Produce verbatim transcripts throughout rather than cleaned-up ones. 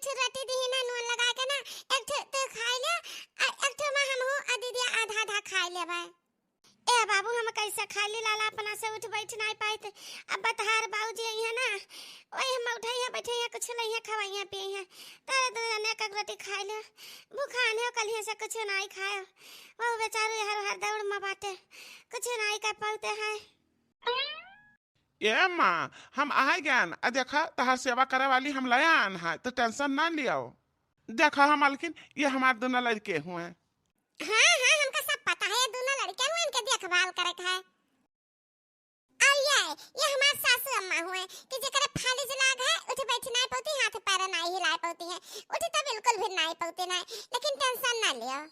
ठो रोटी दिही ना नून लगा के ना, एक ठो तू खाइ ले, आ एक ठो मा हमहू आ दीदिया आधा आधा खाइ लेबै। ए बाबू, हम कैसे खाइ ली, लाला अपना से उठ बैठ नाहीं पाइत। अब तहार बाबूजी अइहैं ना, वही हम उठइहैं, बैठइहैं, कुछ लइहैं, खवइहैं, पियइहैं। तोरे दुइ जने एक एक रोटी खाइ ले, भूखान हो, कलिहे से कुछ नाहीं खाए। वो बेचारू हर हर दौड़ मा बाटे, कुछ नाहीं कर पाउते हैं। ए माँ, हम आइ गएन। आ देखा, तहार सेवा करे वाली हम लइ आएन है, तो tension ना लियो। देखा हो मालकिन, ये हमार दुनो लड़के हुए। हाँ, हाँ, हमका सब पता है, ये दुनो लड़के हुए, इनके देखभाल करे के है। और ये, ये हमार सासू अम्मा हुए कि जेकरे फालिज लाग है, उठ बैठ नाहीं पउती, हाथ पैर नाहीं हिलाए पउती है, उठ तो बिल्कुल भी नाहीं पउती नाहीं, लेकिन tension ना लियो।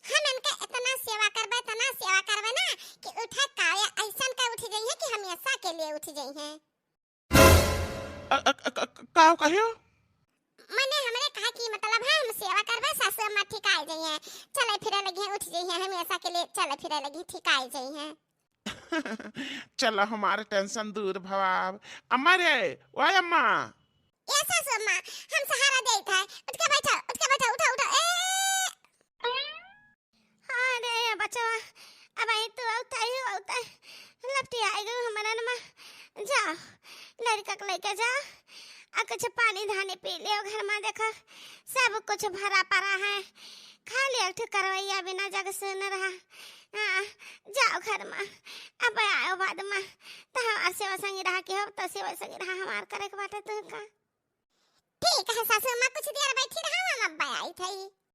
हम इनके इतना सेवा करबे, इतना सेवा करबे ना कि उठे काया ऐसन का उठ जइहैं कि हमेशा के लिए उठ जइहैं। अ, अ, अ, अ, का कहियो? मने हमरे कहा कि मतलब है हम सेवा करबे, सासू अम्मा ठिकाइ जइहैं, चले फिरे लगिहैं, उठ जइहैं, हमेशा के लिए चले फिरे लगिहैं, ठिकाइ जइहैं। चलो हमार tension दूर भवाब। अम्मा रे, ओ अम्मा। ए सासू अम्मा, हम सहारा देइत है। उठ के बैठो, उठ के बैठो, उठो, उठो। ए! हाँ रे बचवा, अब आई तू अउतै, अउतै। लपटी आइ गई हमरन मा। जाओ, लड़का के लइके जाओ। आ कुछ पानी धानी पी लियो, घर मा देखा, सब कुछ भरा परा है। खाली एक ठो करवैया बिना जग सुन रहा। हाँ, जाओ घर मा, अब आयो बाद मा, तो हमार सेवा संगी रहा के हो, तो सेवा संगी रहा हमार करे के बाटे तुहका। ठीक है सासू अम्मा, कुछ देर बैठी रहा, हम अब आइत है।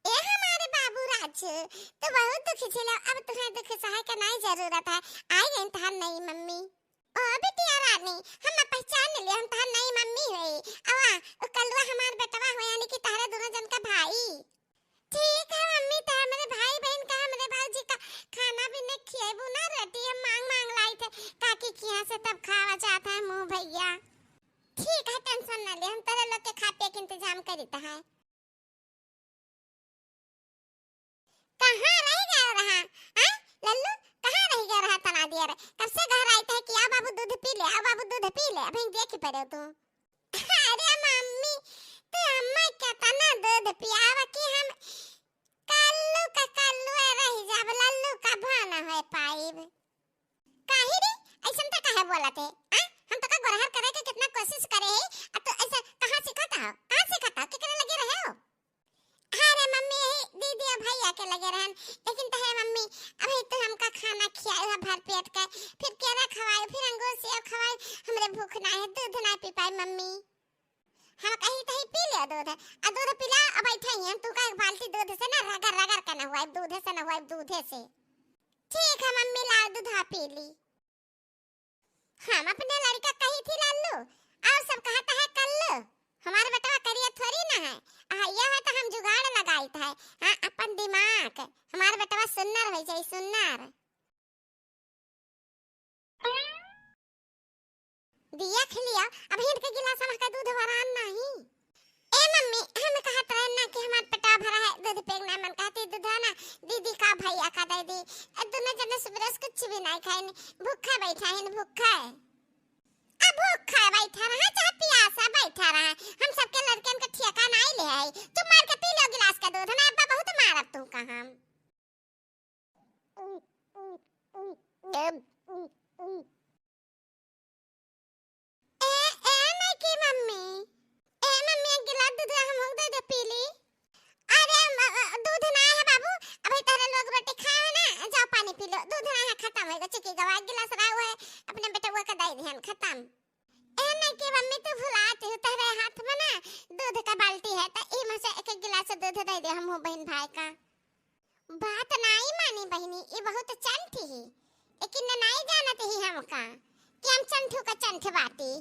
ए हमारे बाबू राजू, तू बहुत दुखी छिलो, अब तुहे दुख सहे के नाई जरूरत है। आइ गई तहार नई मम्मी। ओ बिटिया रानी, हम पहचान लियो, हम तहार नई मम्मी होई। अवा, उ कलुआ हमार बेटवा हो, यानी कि तहरे दुनो जन का भाई। ठीक है मम्मी, तो हमरे भाई बहन का, हमरे बाबूजी का खाना भी नहीं खिएबू ना, रोटी हम मांग मांग लाइत है, काकी किहाँ से तब खावा जात है मुँह भैया। ठीक है, tension ना ले, हम तोरे लोग के खा पिए के इंतजाम करीत है। कहाँ रहि गयो रहा? हाँ? लल्लू, कहाँ रहि गयो रहा तना दिया रे? कब से घर आइत है कि आओ बाबू दूध पी ले, आओ बाबू दूध पी ले, अभी देख पड़े तू। अरे मम्मी, तू अम्मा के तना दूध पियावा कि हम कल्लू का कल्लू रहि जाब, लल्लू का भाना होए पाइब। काहे रे, ऐसन तो काहे बोलत है? आ? हम तो का गोरहर करे के कितना कोशिश करे है, आ तू ऐसे कहाँ सिखत हो? कहाँ सिखत हो? केकरे लगे रहे हो? अरे मम्मी, यही दीदी और भैया के लगे रहन, लेकिन तो है मम्मी, अभी तो हमका खाना खियाए है भर पेट के, फिर केरा खवाए, फिर अंगूर सेब खवाए, हमरे भूख ना है, दूध ना पी पाए मम्मी। हम कही तही पी ले दूध, आ दूध पिला, अब बैठे ही हम, तू का एक बाल्टी दूध से ना रगड़ रगड़ के ना हुआ, दूध से ना हुआ, दूध से। ठीक है मम्मी, लाओ दूध, हाँ पी ली। हम अपने लड़का कही थी लल्लू, और सब कहता है कल्लू। हमार बेटवा करिया थोड़ी ना है, आ यह है तो हम जुगाड़ लगाइत है। हाँ, अपन दिमाग, हमार बेटवा सुन्नर हो जाए, सुन्नर। दिया खिलिया, अब इनके गिलास में का दूध वरान नहीं। ए मम्मी, हम कहत रहे ना कि हमार पेटा भरा है, दूध पेग ना मन कहती दूध है ना, दीदी का भैया का दे दी। ए, दोनों जने सुबह से कुछ भी नहीं खाए, भूखा बैठा है, भूखा है। अब भूखा बैठा रहा, चाहे प्यासा बैठा रहा, हम सबके लड़कन के ठेका नहीं ले आई। तू मार के पी लो गिलास का दूध ना, अब्बा बहुत मारब तू का हम। ए, ए, नहीं की मम्मी, ए मम्मी, एक गिलास दूध हम दे दे पी ली। अरे म-, अ, दूध ना है बाबू, अभी तोरे लोग रोटी खाए हो ना, जाओ पानी पी लो, दूध ना है, खत्म होएगा, चुकी गवा, एक गिलास रहा हुआ है, अपने बेटवा का दे दिहन, खत्म। ए नहीं की मम्मी, तू भुलाती हो, तोरे हाथ में ना दूध का बाल्टी है, तो ई में से एक एक गिलास दूध दे दे, हम बहन भाई का। बात नाई मानी बहिनी, ई बहुत चंठ ही, लेकिन न नाई जानत ही हमका कि हम चंठू का चंठ बाटी।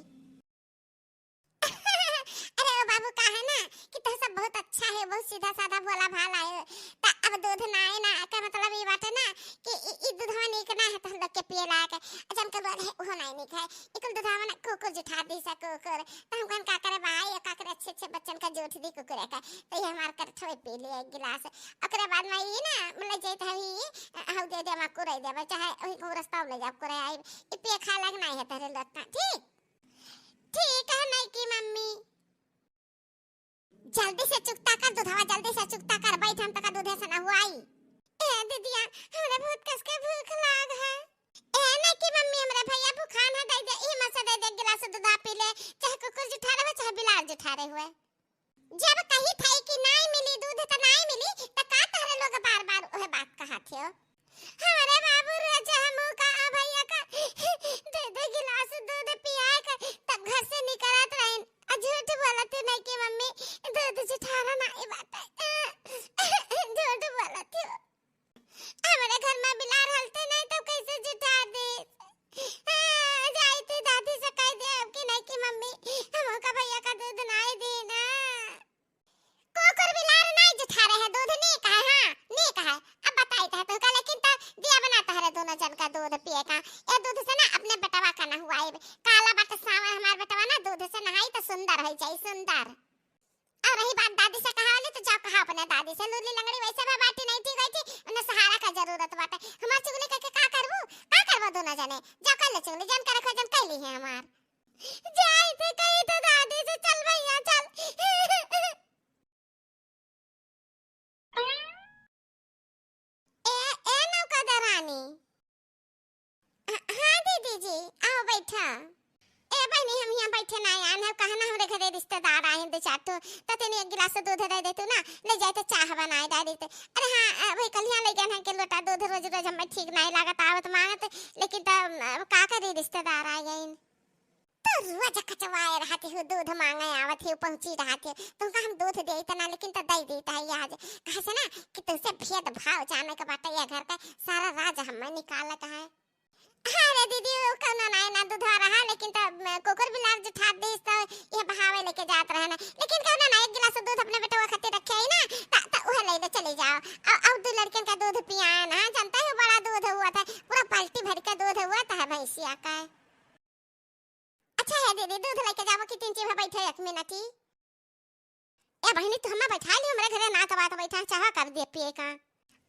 अरे ओ बाबू, का है ना कि तू सब बहुत अच्छा है, बहुत सीधा साधा भोला भाला है। त अब दूध नाई ना, का मतलब ई बाटे ना कि ई, ई दूधवा नीक ना है, तो हम लोग के पिए लायक है। अच्छा, हमके बोल है, उहो नाई नीक है। इकुल दूधवा ना कुकुर जुठा दी सा कुकुर। तो हम कहन का करे भाई, का करे, अच्छे अच्छे बच्चन का जूठ दी कुकुरे का। तो ये हमार कर थोड़े पी लिए एक गिलास। ओकरे बाद में ई ना, मतलब, जैत हई, हम दे देब, कुरे देब, चाहे वही को रास्ता ले जाब, कुरे आई। ई पिए खाए लायक नहीं है तहरे लोग का, ठीक? ठीक है, नहीं की मम्मी। जल्दी से चुकता कर दूधवा, जल्दी से चुकता कर, बैठ, हम तका दूधे से नहुआई। ए दीदिया, हमरा बहुत कस के भूख लाग है। ए नकी मम्मी, हमरे भैया भुखान है, दे दे, ई मत से दे दे, एक गिलास दूध पी ले, चाहे कुकुर जुठारे हुए, चाहे बिलार जुठारे हुए। जब कही थई कि नाई मिली दूध त नाई मिली, त का तहरे लोग बार-बार ओहे बात कहत हो? हमरे बाबू रोज हमू का आ भैया का दे दे गिलास दूध पियाए के, तब घर से निकलत रहिन। आ झूठ बोलत हो नकी मम्मी, दूध जुठारा नाई बाटे। झूठ बोलत हो। हमरे घर में बिलार हलते नहीं तो कैसे जुठार दे? हाँ, जाई तू दादी से कह दे अब कि नहीं कि मम्मी, हमका भैया का दूध नाई दी ना। कुकुर बिलार नाई जुठारे है दूध, नीक है, हाँ, नीक है। अब बताई तो तुमका, लेकिन तो दिया बना तहरे दोनों जन का दूध पिए का। ये दूध से ना अपने बेटवा का नहुआई। काला बाटे सावा हमार बेटवा ना, दूध से नहाई तो सुंदर हो जाई, सुंदर। और रही बात दादी से कहा वाली, तो जाओ कहा अपने दादी से, लूली लंगड़ी वैसे भी बाटी नहीं थी गई थी, उन्हें सहारा का जरूरत बाटे। हमार चुगली करके का करबू, का करबो दोनों जने? जाओ कर ले चुगली, जन करे खो जन कैली है हमार। जाई थे कही तो दादी से, चल भैया चल। ए, ए नौका दरानी। ह-, हाँ दीदी जी, आओ बैठा। ए बहनी, हम यहाँ बैठे ना आए हैं, कहा ना हमरे घरे रिश्तेदार आए हैं दो चार ठो, तो तनी एक गिलास दूध दे दे तू ना, ले जाए तो चाह बनाए डाली ते। अरे हाँ, अ, वही कल यहाँ ले गए हैं कि लोटा दूध रोज रोज हमें ठीक नहीं लागत आवत मांगत, लेकिन तब, अ, का करी रिश्तेदार आ गए। तो रोज खचवाए रहती हूँ, दूध मांगे आवत ही, पहुँची रहती है, तुमका हम दूध दे इतना, लेकिन तो दे देता है आज। कहे से ना कि तुमसे भेदभाव जाने के बाटे, ये घर का सारा राज हमें निकाल का है। अरे दीदी, वो कौनो नाई ना दूधवा रहा, लेकिन तो, म, कुकुर बिलार जुठार दीस तो ये बहावे लेके जात रहे ना, लेकिन कौनो ना एक गिलास दूध अपने बेटवा खातिर रखे है ना, ता, ता उहे ले ले चले जाओ। अब, अब दो लड़कन का दूध पियाए ना, जानता है बड़ा दूध हुआ था, पूरा बाल्टी भर के दूध हुआ था भैंसिया का। अच्छा है दीदी, दूध लेके जाबो कि तीन चीज बैठे एक मिनट ही। ए बहिनी, तू हमें बैठा ली हमरे घरे, ना तो बात बैठा, चाह कर दे पिए का।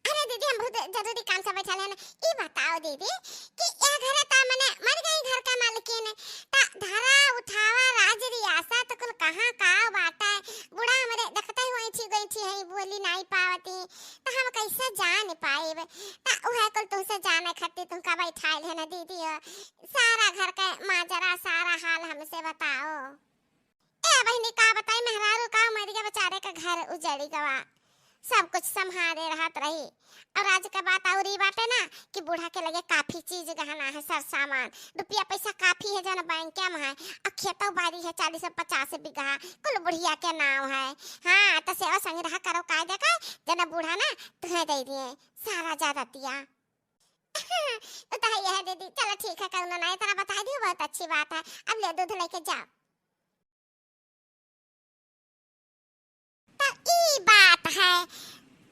अरे दीदी, हम बहुत जरूरी काम से बैठा लेना। ई बताओ दीदी कि ए घरे ता मने मर गई घर का मालकिन, ता धरा उठावा राज रियासत कुल कहाँ का बाटा है? बूढ़ा हमरे देखते हुए छी गई छी है, बोली नहीं पावती, तो हम कैसे जान पाइब? ता उहे कुल तुमसे जाने खातिर तुमका बैठाइल है ना दीदी हो। सारा घर के माजरा, सारा हाल हमसे बताओ। ए बहिनी, का बताई, मेहरारू का मर गया, बेचारे का घर उजड़ी गवा, सब कुछ संभारे रहत रही। और आज के बात और ई बाटे ना कि बूढ़ा के लगे काफी चीज गहना है, सर सामान, रुपया पैसा काफी है, जन बैंक में है, आ खेतौ बाड़ी है चालीस से पचास बीघा, कुल बुढ़िया के नाव है। हाँ, तो सेवा संग्रह करो, काय देखा, जन बूढ़ा ना तुहे दे दिए सारा जादतिया। वो तो है, यह दीदी, चलो ठीक है, कौनो ना, इतना बता दियो, बहुत अच्छी बात है। अब ले दूध लेके जाओ। तो ई बात है,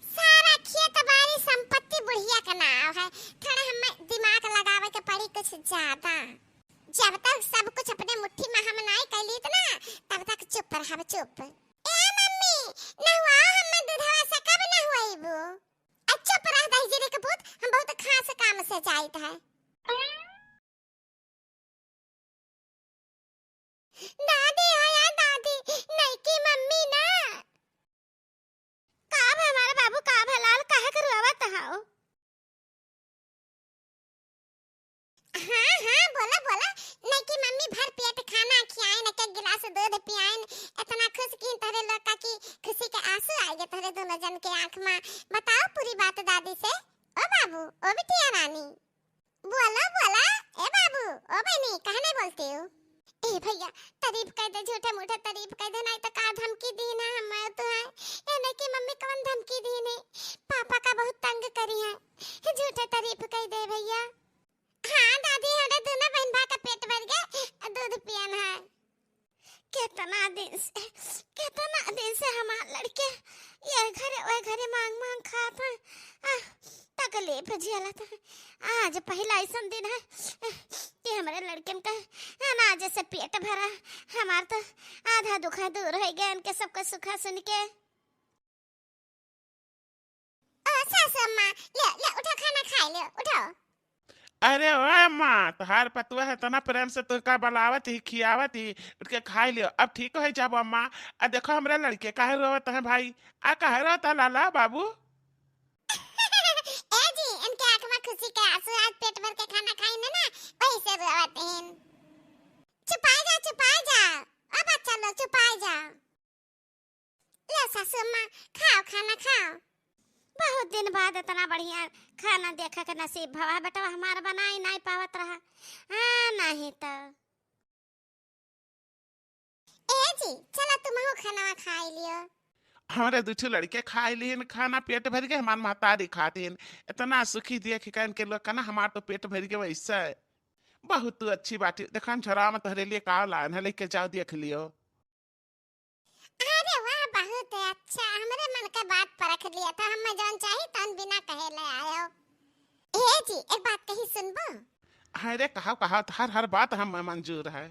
सारा खेत बाड़ी संपत्ति बुढ़िया के नाव है। थोड़ा हमें दिमाग लगावे के पड़ी कुछ ज्यादा। जब तक सब कुछ अपने मुट्ठी में हम नाई कर लीत ना, तब तक चुप रहब, चुप। ए मम्मी, नहुआ हमें दूधवा से कब नहुआइबू? आ चुप रह दहिजरी के पूत, हम बहुत खास काम से जाइत है। दादी हो या दादी, नईकी मम्मी ना। का भा हमारे बाबू, का भा लाल, काहे के रोवत हौ? हाँ, हाँ, बोला, बोला। नईकी मम्मी भर पेट खाना खियाइन, एक, एक गिलास दूध पियाइन, इतना खुश की तोहरे लोग का कि खुशी के आंसू आ गए तोहरे दोनों जन के आँख में। बताओ पूरी बात दादी से। ओ बाबू, ओ बिटिया रानी। बोलो, बोला, ए बाबू, ओ बहनी, काहे नहीं बोलते हो? ए भैया, तारीफ कर दे, झूठे मूठे तारीफ कर दे, नहीं तो का धमकी दी ना हम तो है। या नहीं कि मम्मी कौन धमकी दी ने? पापा का बहुत तंग करी है, झूठे तारीफ कर दे भैया। हाँ दादी, हमरे दोनों बहन भाई का पेट भर गए, दूध पियन है। केतना दिन से, केतना दिन से हमार लड़के ये घरे, ओए घरे मांग मांग खात हैं। आह, तकलीफ झेलत हैं। आज पहिला अइसन दिन है कि हमरे लड़कन का अनाज से पेट भरा। हमार तो आधा दुखा दूर होइ गया इनके सबका सुखा सुन के। ओ सासू अम्मा, ले, ले, उठो, खाना खाए लो, उठो। अरे ओ अम्मा, तोहार पतुआ है, इतना प्रेम से तुहका बलावत ही, खियावत ही, उठ के खाई लियो। अब ठीक होइ जाबो अम्मा। आ देखो हमरे लड़के काहे रोवत है भाई, आ काहे रोवत है लाला बाबू? ए जी, इनके आँख में खुशी के आंसू, आज पेट भर के खाना खाइन ना, वही से रोवत हैं। छुपाए जा, छुपाए जा, ओ बच्चा लोग छुपाए जा। लो सासू अम्मा, खाओ खाना खाओ। बहुत दिन बाद इतना बढ़िया खाना देखे के नसीब भवा है बेटवा हमार, बनाई नाई पावत रहा। हाँ, नहीं तो। ए जी, चला तुमहू खाना खाई लियो। हमरे दू ठो लड़के खाई लिहिन खाना, पेट भर के, हमार महतारी खातिन। इतना सुखी देख के इनके लोग का ना, हमार तो पेट भर के वैसे। बहुत तू अच्छी बाटी। देखन झोरा में तोहरे लिए का लान है, लेके जाओ, देख लियो। अरे वाह, बहुत अच्छा, हमरे मन के बात परख लिया था, हमें जौन चाही तौन बिना कहे ले आयो। ए जी, एक बात कही सुनबो? अरे कहो, कहो, हर, हर बात हम मंजूर है।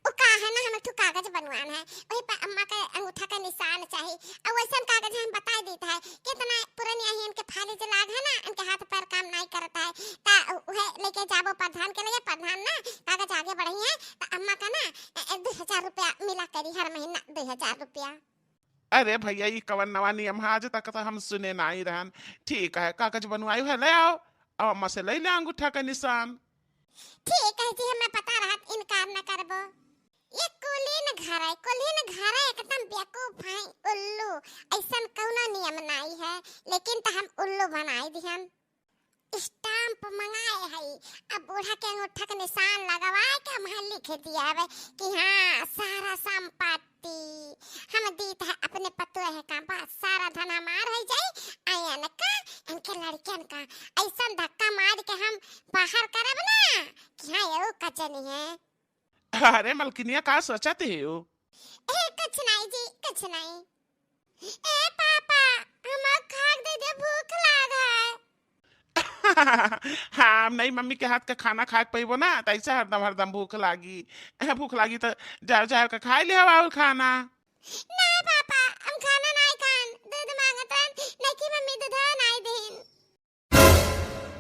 उ का है ना, हम एक ठो कागज बनवान है, वही पर अम्मा के अंगूठा का निशान चाही, और वैसन कागज हम बताई देत है, कितना पुरनिया ही इनके फालिज लाग है ना, इनके हाथ पैर काम नहीं करता है, ता उ-, उहे लेके जाबो प्रधान के लगे, प्रधान ना कागज आगे बढ़ई है, ता अम्मा का ना, ए, ए, दो हजार रुपया मिला करी हर महीना, दो हजार रुपया। अरे भैया, ई कवन नवा नियम है? आज तक तो हम सुने नाई रहन। ठीक है, कागज बनवाई है, ले आओ, अब अम्मा से ले ले अंगूठा का निशान। ठीक है जी, हमें पता रहत इनकार न करबो। ये कुलीन घर है, कुलीन घर है, एकदम बेवकूफ है, उल्लू। ऐसन कौनो नियम नाई है, लेकिन तो हम उल्लू बनाई दिहन। स्टाम्प मंगाए हई, अब बूढ़ा के अंगूठा के निशान लगवाए के हम लिख दिया हवे कि हाँ, सारा संपत्ति हम दीत है अपने पतोह का, बस सारा धन हमार हो जाई। आ इनका, इनके लड़कन का ऐसन धक्का मार के हम बाहर करब ना कि हाँ, एहू कचनी है। अरे मलकिनिया, का सोचत हो? ए, कुछ नहीं जी, कुछ नहीं। ए पापा, हमार खाक दे दे, भूख लाग है। हाँ, हम नहीं मम्मी के हाथ का खाना खाए के पइबो ना, त ऐसे हरदम, हरदम भूख लागी। भूख लागी त जाओ, जाओ के खाए ले आओ खाना। नहीं पापा, हम खाना नहीं खान, दूध मांगत रहन, नहीं कि मम्मी दूध नहीं दीन।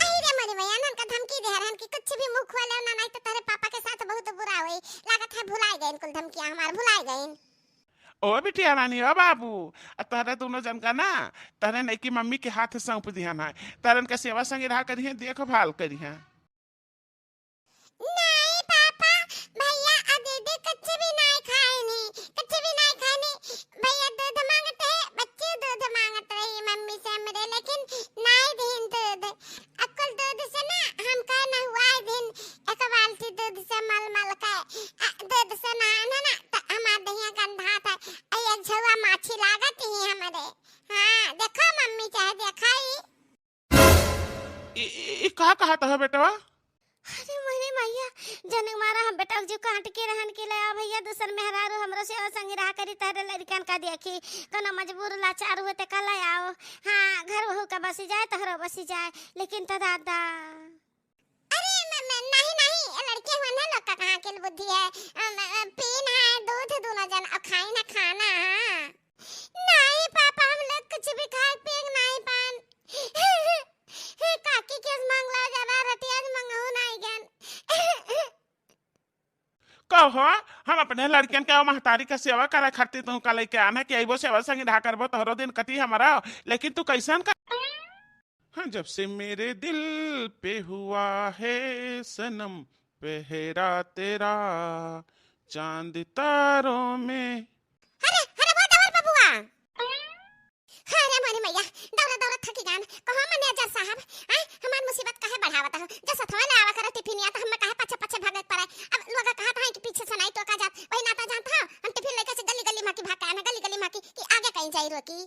अरे रे मोरी मैया, ननका धमकी दे रहन कि कुछ भी मुंह खोले ना, नहीं तो तेरे पापा के साथ बहुत बुरा होई। लागत है भुलाए गए कुल धमकियां हमार, भुलाए गए। ओ बिटिया रानी, ओ बाबू, आ तहरे दोनों जन का ना, तहरे नईकी मम्मी के हाथ सौंप दिहन है। तहरन का सेवा संग रहा करिहें, देखभाल करिहें। नहीं पापा, भैया आ दीदी कुछ भी नहीं खाइनी, कुछ भी नहीं खाइनी। भैया दूध मांगते, बच्चे दूध मांगत रही मम्मी से हमरे, लेकिन नहीं दीन दूध। अक्कुल दूध से ना हमका नहुआए दीन, एक बाल्टी दूध से मल मल के, आ, दूध से नहाना ना, त हमार दहिया गंधात है। आ, एक झौआ माछी लागत ही हमरे। हाँ, देखो मम्मी चाहे देखाई। ई, ई, ई का कहत हो बेटवा? अरे मोरे मैया, जने मारा हम बेटा जो काट के रहन के ले आ भैया, दूसर मेहरारू हमरो सेवा संगी रहा करी, तहरे लड़कन का देखी, कोनो मजबूर लाचार हुए ते का ले आओ। हाँ, घर बहू का बसी जाए, तहरो बसी जाए, लेकिन तो दादा। अरे म-, म-, नहीं, नहीं, ये लड़के हुए ना लोग का कहाँ के बुद्धि है, अ, म-, अ, पीन है दूध दोनों जन और खाई ना खाना, हाँ। नहीं पापा, हम लोग कुछ भी खाए पिए नहीं पान। काकी के मांगला जरा रोटी आज मंगाऊ नहीं गन। कहो, हम अपने लड़कियन के महतारी के सेवा करे खातिर तू का लेके आना कि अइबो सेवा संग रहा करबो, तोहरो दिन कटी हमारा, लेकिन तू कैसन का? हाँ, जब से मेरे दिल पे हुआ है सनम पहरा तेरा, चांद तारों में। अरे, अरे, वो देवर बबुआ। अरे मोरी मैया, दौड़ा दौड़ा थकी गान। कहो मैनेजर साहब, आय, हमार मुसीबत काहे बढ़ावत हो? जब सथवा ले आवा करे टिफिनिया, तो हमें काहे पाछे पाछे भागे के पड़े? अब लोग कहत हैं कि पीछे से नहीं टोका जात, वही नाता जानत हो, हम टिफिन लेके से गली गली माकी भाग के आना, गली गली माकी कि आगे कहीं जाई रोकी।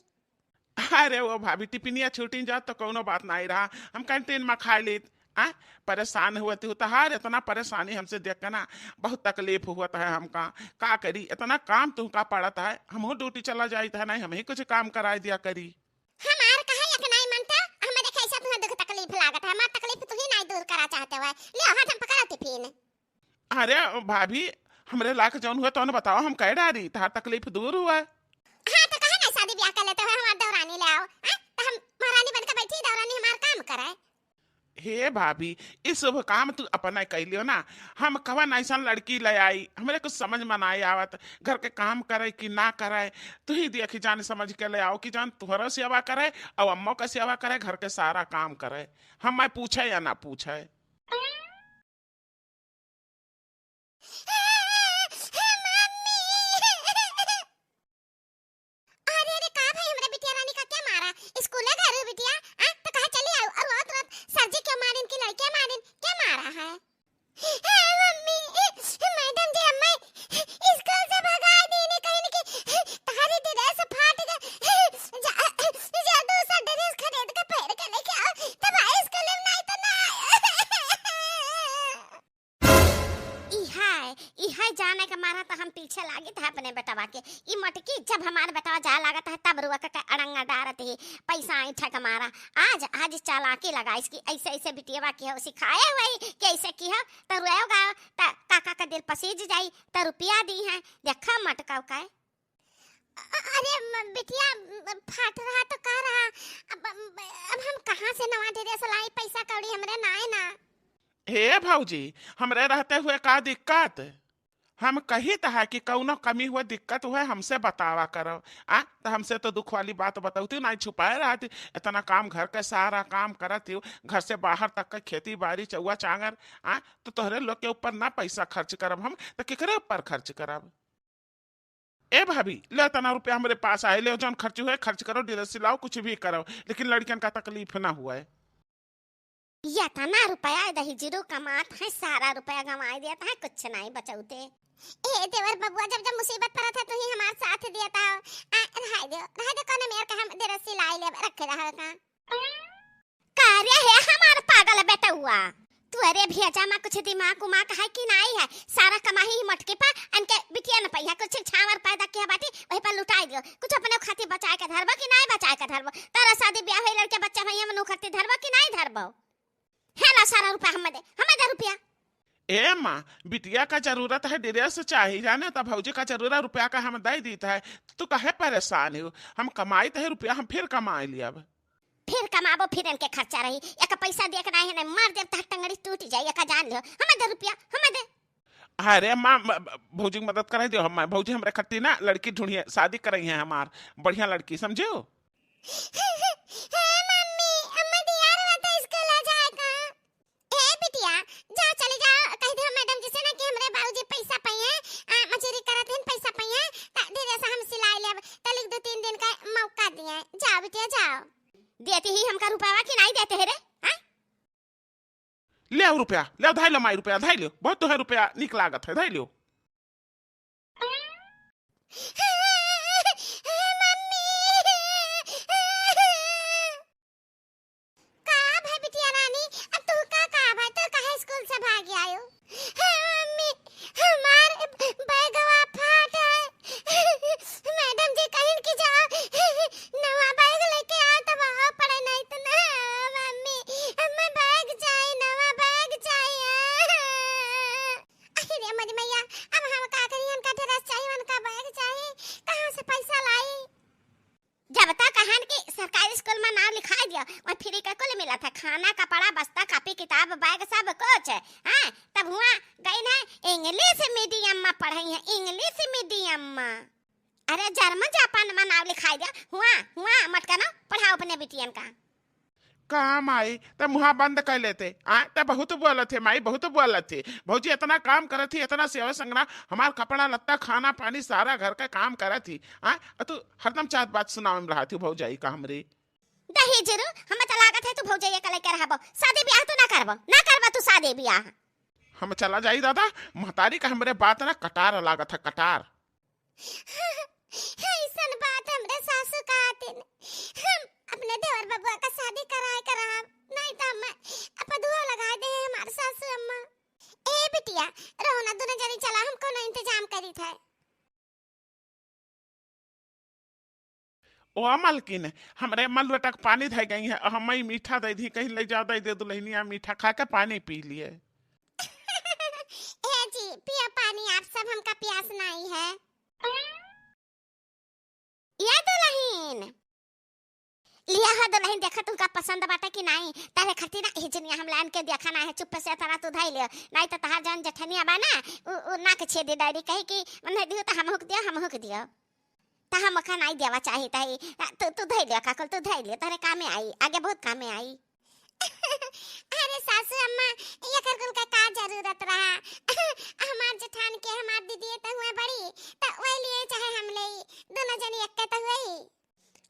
अरे वो भाभी, टिफिनिया छूटिन जात तो कौनो बात नहीं रहा, हम कैंटीन में खा लेत। आ, परेशान हुआ तू तहार, इतना परेशानी हमसे देख के ना बहुत तकलीफ हुआ है हमका। का करी, इतना काम तुमका पड़त है, हमहू ड्यूटी चला जाइत है, नहीं हम ही कुछ काम कराए दिया करी। हमार कहे एक नहीं मनता, हमें देखे ऐसा तुम्हें दुख तकलीफ लागत है, हमार तकलीफ तू ही नहीं दूर करा चाहते हुए। ले हाथ हम पकड़ा टिफिन। अरे भाभी, हमरे लायक जौन हुए तौन बताओ, हम कह डारी, तहार तकलीफ दूर हुआ। हाँ, तो कहे ना शादी ब्याह कर लेते हुए हमार देवरानी ले आओ, हाँ? तो हम महारानी बन के बैठी, देवरानी हमार काम करे। हे भाभी, ई शुभ काम तू अपने कइ लियो ना। हम कवन ऐसन लड़की ले आई, हमरे कुछ समझ में नाहीं आवत, घर के काम करे कि ना करे। तू ही देखि जान समझ के ले आओ कि जान तुहरो सेवा करे अउ अम्मो के सेवा करे, घर के सारा काम करे। हम मैं पूछे या ना पूछे। अरे, अरे, का भाई, हमरा बिटिया रानी का क्या मारा? स्कूले गए रहो बिटिया, आ? तो कहा चली आओ, और रोत रोत सर जी क्यों मारिन कि लड़कियां मारिन, क्या मारा है? ए, मम्मी, ए, मैडम जी, अम्मा, स्कूल से भगाए दीने, कहिन कि तहारी dress फाट गए, जा, जा दूसरा dress खरीद के पहन के लेके आओ, तब आए स्कूल में, नहीं तो ना आए। इहै, इहै जाने के मारा त हम पीछे लागित है अपने बेटवा के। ई मोटकी जब हमार बेटवा जाए लागत है तब रुआ के अड़ंगा डारत ही, पैसा ऐंठा के मारा। आज, आज चालाकी लगाइस कि ऐसे, ऐसे बिटियवा की हो सिखाए हुए कि ऐसे की हो, त रुआओ गाओ, त काका का दिल पसीज जाई, त रुपया दीहैं। देखा मटकाओ का। अ-, अरे म-, बिटिया, म-, फाट रहा तो का रहा, अब, अब, अब हम कहाँ से नवा dress लाई, पैसा कौड़ी हमरे नाय ना। हे भौजी, हमरे रहते हुए का दिक्कत? हम कहित है कि कौनो कमी हुए, दिक्कत हुए, हमसे बतावा करो। आ, त हमसे तो दुख वाली बात बतौती, नाहीं छुपाए रहती। इतना काम, घर के सारा काम करत ही, घर से बाहर तक के खेती बाड़ी, चौआ चांगर, आ, तो तोहरे लोग के ऊपर ना पैसा खर्च करब हम, त केकरे ऊपर खर्च करब? ए भाभी, ले तना रुपया हमरे पास आए, ले जौन खर्च हुए, खर्च करो, dress सिलाओ, कुछ भी करो, लेकिन लड़कियन का तकलीफ ना हुए। ये तना रुपया दही जीरू कमात है, सारा रुपया गंवाई देत है, कुछ नाहीं बचौते। ए देवर बबुआ, जब जब मुसीबत पड़त है, तू ही हमार साथ देत हो। आ, रहाई दो, रहाई दो, कौनो मेर का हम dress सिलाई लेब, रखे रहो का। का रे हे हमार पागल बेटउआ, तू अरे भेजा मा कुछ दिमाग उमाग है कि नाहीं है? सारा कमाई ही मोटकी पर, अनके बिटिया न पइहा, कुछ छावर पैदा किया बाटी, वही पर लुटाई दियो। कुछ अपने खातिर बचाए के धरबो कि नाहीं बचाए के धरबो? तारा शादी ब्याह होई, लड़के बच्चा भइया मनु खातिर धरबो कि नाहीं धरबो? है ना सारा रुपया हमें दे, हमें दे रुपया। ए माँ, बिटिया का जरूरत है dress चाही, जाने त भौजी का जरूरत रुपया का हम दे दीत है, तू काहे परेशान हो? हम कमाइत है रुपया, हम फिर कमाई लियब। फिर कमाबो, फिर इनके खर्चा रही। एक पैसा दिया के नाहीं है, नाहीं मार देब, तहार टंगड़ी टूट जाई, एका जान लियो। हमें दे रुपया, हमें दे। अरे माँ, म-, ब-, भौजी की मदद कराई दियो, हम, भौजी हमरे खट्टी ना लड़की ढूंढिए, शादी कराई है हमार, बढ़िया लड़की, समझो? हे मम्मी, अम्मा दियार हुआ था स्कूल आ जाएगा। ए बिटिया, जाओ, चले जाओ, कह दो मैडम जी से ना कि हमरे बाबूजी पैसा पइहे, आ, मजूरी करत हैं, पैसा पइहे, त धीरे से हम सिलाई लेब, तलिक दो तीन दिन का मौका दिए। जाओ बिटिया, जाओ। देती ही हमका रुपया कि नाहीं देते है रे, हाँ? ले आओ रुपया, ले आओ, धाई लो माई रुपया, धाई लो, बहुत तो है रुपया, निक लागत है, धाई लो। मम्मी, का भाई बिटिया रानी, अब तू का, का भाई, तू काहे स्कूल से भाग आयो? हे मम्मी, हमार बैगवा फाट है। मैडम जी कहिन कि जाओ, नवा बैग लेके आओ, तब आओ पढ़े, नाहीं तो ना आओ, मम्मी। हमें बैग चाही, नवा बैग चाही। अरे मोरी मैया, अब हम का करी, उनका dress चाही, उनका बैग चाही, कहाँ से पैसा लाई? जब तक कहन कि सरकारी स्कूल में नाम लिखाई दिया, वहाँ free का कुल मिला था, खाना, कपड़ा, बस्ता, कापी, किताब, बैग, सब कुछ। हाँ, तब हुआ गई ना English medium में पढ़ई है, English medium में। अरे German जापान में नाम लिखाई दिया, हुआ, हुआ मटकनो, पढ़ाओ अपने बिटियन का। का माई, त मुहा बंद कर लेते। आ, त बहुत बोलत है माई, बहुत बोलत है। भौजी इतना काम करत ही, इतना सेवा संगना, हमार कपड़ा लत्ता, खाना पानी, सारा घर का काम करत ही। आ, अ तू हरदम चाहत बात सुनावे में रहत ही भौजाई का हमरे। दही जीरू, हमें त लागत है तू भौजाई का लेके रहबो। शादी ब्याह तू ना करबो, ना करबो तू शादी ब्याह। हम चला जाई दादा, महतारी का हमरे बात ना कटार लागत है, कटार। ऐसन बात हमरे सासू कहतिन, हम अपने देवर बबुआ का शादी कराए कराब, नाहीं त हम अपदुआ लगाए दे हमार सासू अम्मा। ए बिटिया, रहो ना, दुनो जनी चला, हम कोनो इंतजाम करी थे। ओ मलकिन, हमरे अम्मा लोटा के पानी धइ गई है, हम ई मीठा दइ दी, कहीं ले जाओ, दइ दे दुल्हनिया, मीठा खा के पानी पी लिए। ए जी, पियो पानी आप सब, हमका प्यास नाहीं है। या दुल्हन, लिया हो दुलहिन देखा तुमका पसंद बाटे कि नाई, तहरे खातिर ना एह जनिया हम लाइन के देखा ना है, चुप्पे से तरा तू धइ लियो, नाई त तहार जौन जेठनिया बा ना, उ, उ नाक छेदी डायरी कही कि मन दियो त हमहू के दियो, हमहू के दियो। त हम ओका नाई देवा चाही, तही, तू, तू धइ लियो काकुल, तू धइ लियो, तहरे कामे आई, आगे बहुत कामे आई। अरे सासू अम्मा, एकर कुल का का जरूरत रहा? हमार जेठान के हमार दीदी त हुए बड़ी, त वही लिए चाहे हम ले, दोनों जनी एक्के त हुए।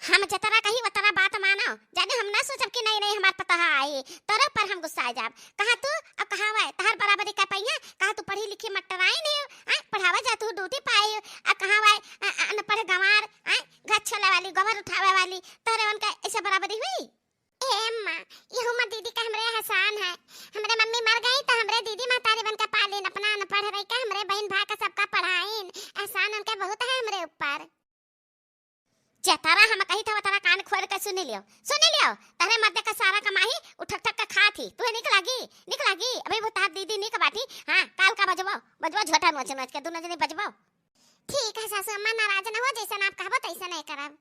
हम जतरा कही वतरा बात मानो, जाने हम ना सोचब कि नहीं, नहीं, हमार पतोहा आई, तोरे ऊपर हम गुस्सा आ जाब। कहाँ तू और कहाँ वह, तहर बराबरी का पहिया, कहाँ तू पढ़ी लिखी मटराइन है, आय, पढ़ावा जा तू ड्यूटी पाए, और कहाँ वह, अ, अ, अनपढ़ गंवार, आय, घर छोले वाली, गोबर उठावे वाली, तोरे उनका ऐसे बराबरी हुई? ए अम्मा, यहू मा दीदी का हमरे एहसान है। हमरे मम्मी मर गई त हमरे दीदी महतारी बन के पालिन, अपना अनपढ़ रही के हमरे बहिन भाई का सबका पढ़ाइन। एहसान उनके बहुत है हमरे ऊपर। जतरा हम कही था, वतरा कान खोल के सुनी लियो, सुनी लियो। तहरे मर्दे का सारा कमाई उठक ठक के खा थी। तुहे निक लागी, निक लागी। अभी वो तहार दीदी निक बाटी। हाँ, काल का बजबो, बजबो झोटा नोच नोच के, दोनों जनी बजबो। ठीक है सासू अम्मा, नाराज न हो, जैसन आप कहबो तैसन नहीं करब।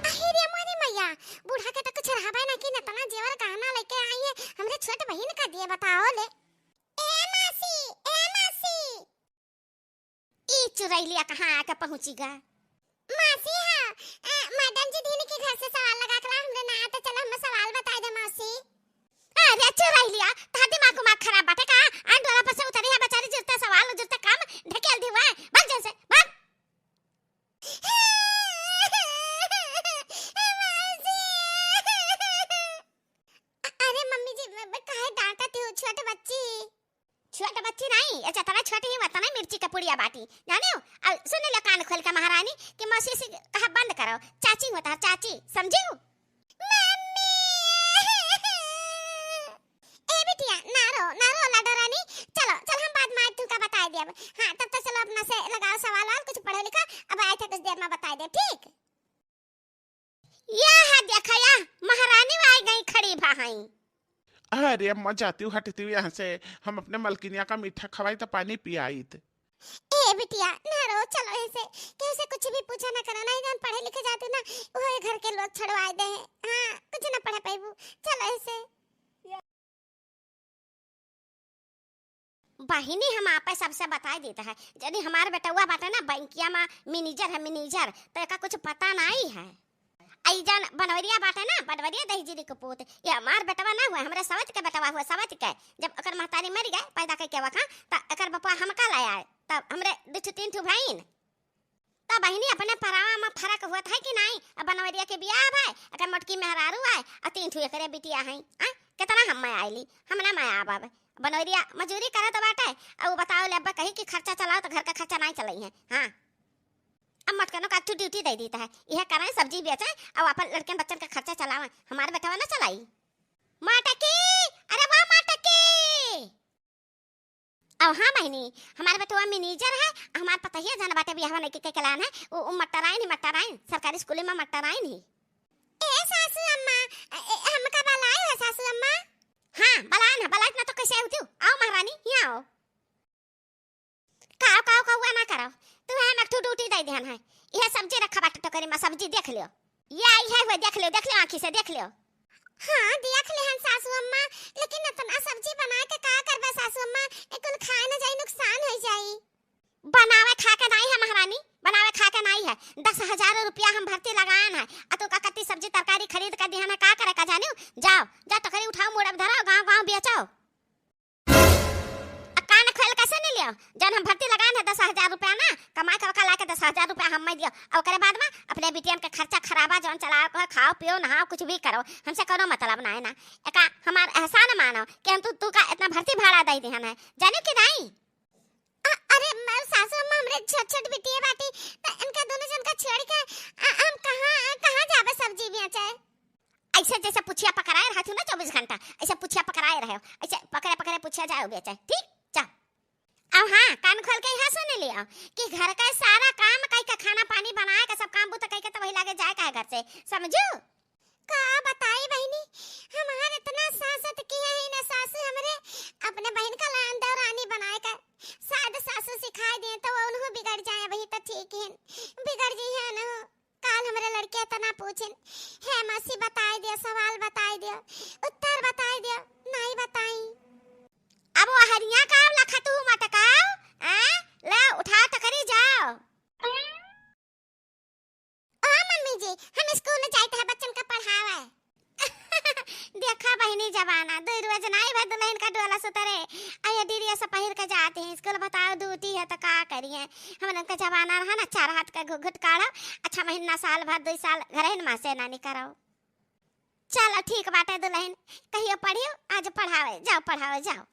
अहे रे मोरी मैया, बूढ़ा के तो कुछ रहबे ना कि इतना जेवर गहना लेके आई है, हमरे छोट बहिन का दिए बताओ ले। ए मासी, ए मासी। ई चुरैलिया कहाँ आके पहुँची गा? मासी हाँ, अ, मैडम जी धीन के घर से सवाल लगा के ला, हमरे ना आते चला, हमें सवाल बताई दे मासी। अरे चुरैलिया, तहार दिमाग उमाग खराब बाटे का? आन डोला पर से उतरी है बेचारी, जुरते सवाल, जुरते काम, ढकेल दी हुआ है। भाग जैसे, भाग। अरे मम्मी जी, ब-, ब-, काहे डांटत हो छोट बच्ची? छोट बच्ची नहीं, ये जतना छोटी ही वतना मिर्ची का पुड़िया बाटी, जाने हो? अब सुन ले कान खोल के महारानी कि मौसी से कहा बंद करो, चाची होता है चाची, समझी हो? मम्मी! ए बिटिया, ना रो, ना रो लाडो रानी, चलो, चल हम बाद में आज तुमका बताई देब। हाँ, तब तक चलो अपना से लगाओ सवाल वाल, कुछ पढ़ो लिखो, अब आए थे कुछ देर में बताई देब, ठीक? या है देखा या, महारानी आई गई खड़ी भा हई। अरे अम्मा, जाती हूँ, हटती हूँ यहाँ से, हम अपने मलकिनिया का मीठा खवाई त पानी पियाइत। ए बिटिया, ना रो, चलो ऐसे, केहू से कुछ भी पूछा ना करो, नहीं जान पढ़े लिखे जाती ना, वो घर के लोग छड़वाए दे हैं। हाँ, कुछ ना पढ़े पैबू, चलो ऐसे। बहिनी, हम आपे सबसे बताई देत है, जदि हमार बेटवा बाटे ना बैंकिया मा manager है, manager, तो एका कुछ पता नाई है। आई जौन बनवरिया बाटे ना, बनवरिया दहिजरी के पूत, ये हमार बेटवा ना हुए, हमरे सवत के बेटवा हुए, सवत के। जब ओकर महतारी मरि गए, पैदा कइके वखा, त एकर बपवा हमका ले आए, तब हमरे दू ठो तीन ठो भइन। त बहिनी, अपने परावा मा फरक होत है कि नाई? अब बनवरिया के बियाह भय, अगर मोटकी मेहरारू आए, आ तीन ठू एकरे बिटिया हैं, आ? केतना हम मा आइली, हम ना मा आब। अब बनवरिया मजूरी करत बाटे, आ उ बताओ ले, अब कही कि खर्चा चलाओ, त घर का खर्चा नाई चलाई है। हाँ, अब मोटकनो का एक ठू duty दे दीत है, यह करें, सब्जी बेचें, और अपन लड़कन बच्चन का खर्चा चलावें, हमार बेटवा ना चलाई। मोटकी, अरे वाह मोटकी। अब हाँ बहिनी, हमार बेटवा manager है, हमार पतहिया जौन बाटे बियाहवा नइकी के कलान है, उ, उ मटराइन ही मटराइन, सरकारी स्कूल मा मटराइन ही। ए सासू अम्मा, ए, ए, हमका बलाए है सासू अम्मा? हाँ, बलान है, बलाए ना तो कैसे होती हो? आओ महारानी, यहाँ आओ। काओ, काओ, कौआ ना करो, तू हम एक ठू duty दे देहन है, यह सब्जी रखा बाटे टोकरी मा, सब्जी देख लियो। या आई है, हुए देख लियो, देख लियो, आँखी से देख लियो। हाँ, देख लेहन सासू अम्मा, लेकिन इतना सब्जी बनाए के का करबे सासू अम्मा? ए कुल खाए न जाई, नुकसान हो जाई। बनावे खा के नाई है महारानी, बनावे खा के नाई है। दस हजार रुपया हम भर्ती लगान है, आ तू का कत्ती सब्जी तरकारी खरीद के दिहन है, का करे का जानियो? जाओ, जा टोकरी उठाओ, मुड़ब धराओ, गाँव गाँव बेचो। आ कान खोल के सुन लियो, जौन हम भर्ती लगान है दस हजार रुपया ना, कमाई के ओका लाके दस हजार रुपया हम मैं दियो। और ओकरे बाद मा अपने बिटियन के खर्चा खराबा जौन चलाओ, कहो, खाओ, पियो, नहाओ, कुछ भी करो, हमसे कोनो मतलब ना है ना। एका हमार एहसान मानो कि हम तू, तू का इतना भर्ती भाड़ा दे दिहन है, जाने कि नाई? अ-, अरे, म-, सासू अम्मा, हमरे छोट छोट बिटिया बाटी, त इनका दोनों जन का छोड़ के, अ, हम कहाँ, कहाँ जाबे सब्जी बेचे? ऐसे जैसे पुछिया पकड़ाए रहती हो ना चौबीस घंटा, ऐसे पुछिया पकड़ाए रहे हो, ऐसे पकड़े पकड़े पुछिया जाए बेचे, ठीक? जा। अब हाँ, कान खोल के यहाँ सुन लियो कि घर का सारा काम कई के, खाना पानी बनाए के, सब काम बूता कई के, तो वही लागे जाए का है घर से, समझू? का बताई बहिनी, हमार इतना सासत किया है ना सासू हमरे, अपने बहिन का लान देवरानी बनाए का, शायद सासू सिखाए दे तो वो उन्हों बिगड़ जाए, वही तो ठीक है, बिगड़ जाए ना। काल हमरे लड़के इतना पूछिन, "हे मौसी बताई दियो, सवाल बताई दियो, उत्तर बताई दियो, नाई बताई।" अब वो हरिया का लखत हूँ मटकाओ, आ? ले उठाओ टकरी जाओ। ओ मम्मी जी, हम स्कूल जाइत है बच्चन का पढ़ावे। देखा बहिनी जमाना, दुई रोज नाई भर दुलहिन का डोला सुतरे। आ ये डीरिया से पहिर के जात हैं स्कूल, बताओ ड्यूटी है तो का करिए। हमन का जमाना रहा ना, चार हाथ का घुघुट काढ़ो, अच्छा महीना साल भर दुई साल घर ही मा से ना निकरो। चल ठीक बाटे दुलहिन, कहियो पढ़ियो, आज पढ़ावे जाओ, पढ़ावे जाओ।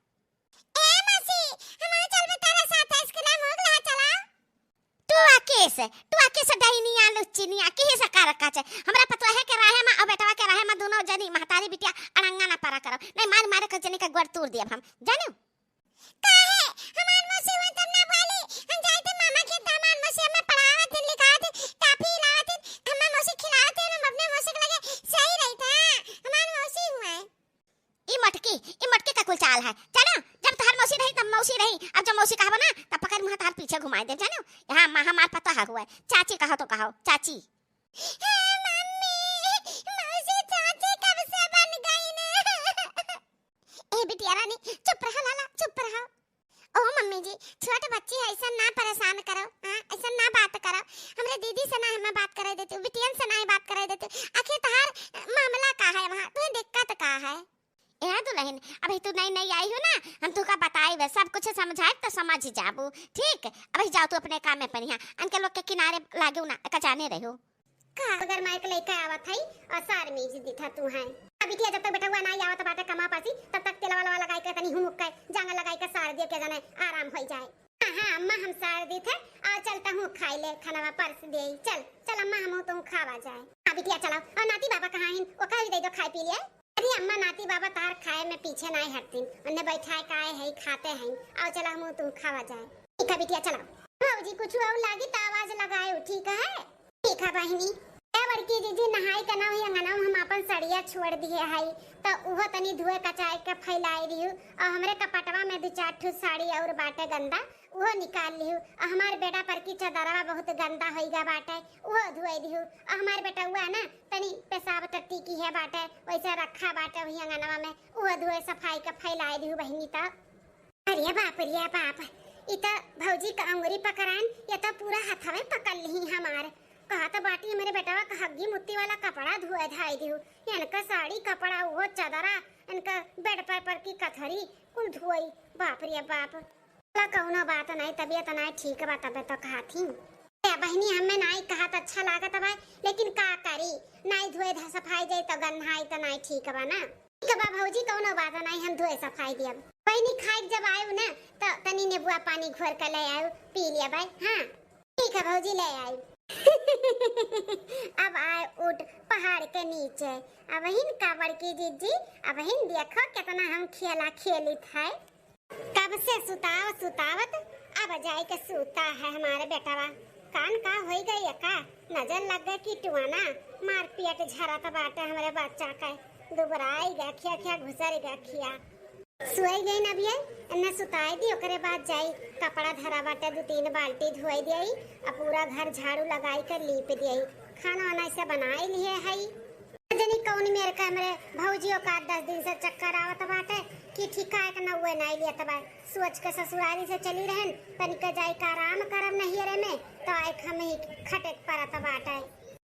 ए मौसी, हमहू चलबे तोरे साथे स्कूल में, मोग लहा चला। तू आ केस, तू आ केस डहिनिया लुच्चिनिया, केहे से का रखा छे? हमरा पतोहे के रहे मा और बेटवा के रहे मा दोनों जनी महतारी बिटिया अड़ंगा ना परा करो। नहीं मार मारे के जनी का गोड़ तोड़ दिया हम, जानो? काहे? हमार मौसी हुआ तब ना बोली, हम जाए थे मामा के, तो हमार मौसी हमें पढ़ावत दिन, लिखावत दिन, टाफी लावत दिन, हमार मौसी खिलावत दिन, हम अपने मौसी के लगे सही रही था। हमार मौसी हुआ है। ई मटकी, ई मटकी का कुल चाल है, जाना? जब तोहार मौसी रही, तब मौसी रही, अब जब मौसी कहबो ना, तब पकड़ मुँह तोहार पीछे घुमाई दे, जानो? यहाँ मा-, हमार पतोह हुआ है, चाची कहो तो कहो, चाची। हे मम्मी, मौसी चाची कब से बन गई ने? ए बिटिया रानी, चुप रहा लाला, चुप रहा। ओ मम्मी जी, छोट बच्ची है, ऐसा ना परेशान करो, हाँ, ऐसा ना बात करो। हमरे दीदी से ना हमें बात करे देती, बिटियन से ना ही बात करे देती। आखिर तोहार मामला का है वहाँ, तुम्हें दिक्कत का है? ए दुलहिन, अभी तू नई नई आई हो ना, हम तुका बताइबे, सब कुछ समझाइब तो समझ जाबू, ठीक? अभी जाओ तू अपने काम में पनिहा, अनके लोग के किनारे लागू ना, एका जाने रहो। का अगर माइक लेके आवत है और सार मीज दिथा तू है। अब बिटिया जब तक बेटवा ना आवत बाटे कमा पासी, तब तक तेलवा लवा लगाई के तनी हुमुक के, जांगर लगाई के सार दियो के जाने आराम होई जाए। हाँ, हाँ, अम्मा हम सार दी थे, आ चलता हूँ खाई ले खाना परस दे। चल, चल अम्मा हम तुम खावा जाए। हाँ बिटिया चलाओ, और नाती बाबा कहाँ हैं? ओका भी दे दो खाए पी लिए। अरे अम्मा नाती बाबा तार खाए में पीछे नाई हटतीन, उन्हें बैठाए का आए है खाते हैं। आओ चला हम तुम खावा जाए। ठीक है बिटिया चलाओ। भौजी कुछ और लागी तो आवाज लगाए, ठीक है? ठीक है बहिनी। ए बड़की जीजी, नहाई के ना हुई अंगना में हम आपन सड़िया छोड़ दिए हई, त उहो तनी धोए कचाए के फैलाई दिहु। और हमरे कपटवा में दू चार ठो साड़ी और बाटे गंदा, उहो निकाल लिहु। और हमार बेटा पर की चदरवा बहुत गंदा होई गा बाटे, उहो धोए दिहु। और हमार बेटउआ ना तनी पेशाब टट्टी की है बाटे, वैसे रखा बाटे वही अंगनवा में, उहो धोए सफाई के फैलाई दिहु बहिनी। त अरे बाप रे बाप, ई त भौजी का अंगुरी पकड़ान, ये त पूरा हथवे पकड़ लिही हमार। कहत बाटी हमरे बेटवा का हग्गी मुत्ती वाला कपड़ा धोए धाई दिहु, इनका साड़ी कपड़ा, वो चदरा, इनका बेड पर, पर की कथरी, कुल धोई। बाप रे बाप। चला कौनो बात नाई, तबियत नाई ठीक बा, तबे तो कहा थी। ए बहिनी, हमें नाई कहत अच्छा लागत बा, लेकिन का करी, नाई धोए ध-, सफाई जाई त गन्हाई त नाई ठीक बा ना। ठीक बा भौजी, कौनो बात नाई, हम धोए सफाई दियब। बहिनी खाइक जब आयु ना, त तनी नेबुआ पानी घोर के ले आयु, पी लिया भाई। हाँ ठीक है भौजी, ले आई। अब आए उठ पहाड़ के नीचे। अब हिन का बड़की जीजी, अब हिन देखो कितना हम खेला खेलित है। कब से सुताव सुतावत, अब जाए के सूता है हमारे बेटवा। कान का होई गई का? नजर लग गए कि टुआना मार पेट झरत बाटे हमरे बच्चा के। दुबराई गखिया खिया घुसर गखिया। सोई गई न अभिये, एन्ने सुताई दी, ओकरे बाद जाई कपड़ा धरा बाटे दू तीन बाल्टी धोई दियई, आ पूरा घर झाड़ू लगाई के लीप दियई। खाना वाना ऐसे बनाई लिए हई। जनी कौन मेर के हमरे भौजियो का दस दिन से चक्कर आवत बाटे कि ठिकाए के नौवे नाई लियत बा। सोच के ससुरारी से चली रहन, तनिक जाई के आराम करब नैहरे में, तो आए के हम ही खटे के परत बाटे।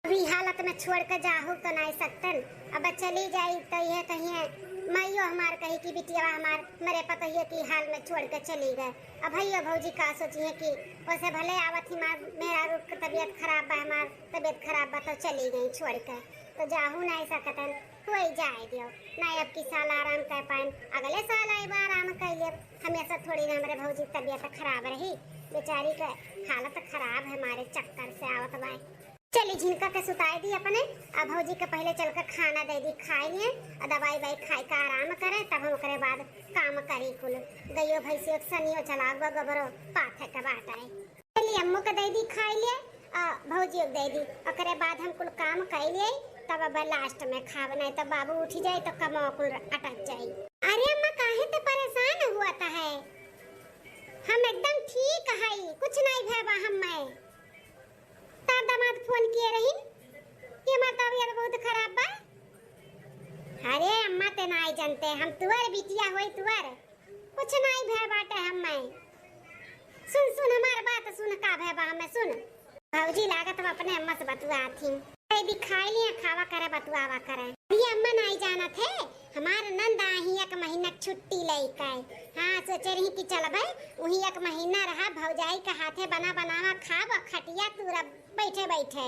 अभी हालत में छोड़ के जाहू तो नाई सकतन। अब चली जाई तो यह कहिए, माइयो हमार कही कि बिटिया हमार मरे पतोहिए की हाल में छोड़ के चली गए। अब भैया भौजी का सोचिए कि वैसे भले आवत ही मार, मेरा रुख तबीयत खराब बा, हमार तबीयत खराब बा तो चली गई छोड़ के, तो जाहू नाई सकतन। कोई जाए दियो, नाई अब की साल आराम कर पाएन, अगले साल आए बा आराम कर लिए। हमेशा थोड़ी ना हमरे भौजी तबीयत खराब रही, बेचारी के हालत खराब है, हमारे चक्कर से आवत बाए। चली झिनका के सुताई दी अपने, आ भौजी के पहले चल के खाना दे दी, खाई लिए, आ दवाई वाई खाई के आराम करे, तब हम ओकरे बाद काम करी कुल। गइयो भैंसियो के सनियो चलाओ, गोबरो पाथे के बाटे। चली अम्मू के दे दी खाई लिए, आ भौजियो के दे दी, ओकरे बाद हम कुल काम कई लिए, तब अब लास्ट में खाब, नहीं तो बाबू उठी जाए तो कमवा कुल अटक जाए। अरे अम्मा काहे ते परेशान हुआ है? हम एकदम ठीक हई, कुछ नहीं भय बा हमें। तार दामाद फोन किए रही, तो खराब बा। अरे अम्मा, ते नाई जानते, हम तुअर बिटिया होई तुअर, कुछ नाई भय बाटे हम्मे। सुन सुन हमार बात सुन, का भय बा हम्मे सुन। भौजी लागत हम अपने अम्मा से बतुआत ही। ए भी खाई लिया, खावा करे, बतुआवा करे। ये अम्मा नाई जानत है, हमार नंद आही एक महीना के छुट्टी लेके। हाँ, सोचे रही कि चलबे, वही एक महीना रहा, भौजाई के हाथे बना बनावा खाब, खटिया तूरा बैठे बैठे।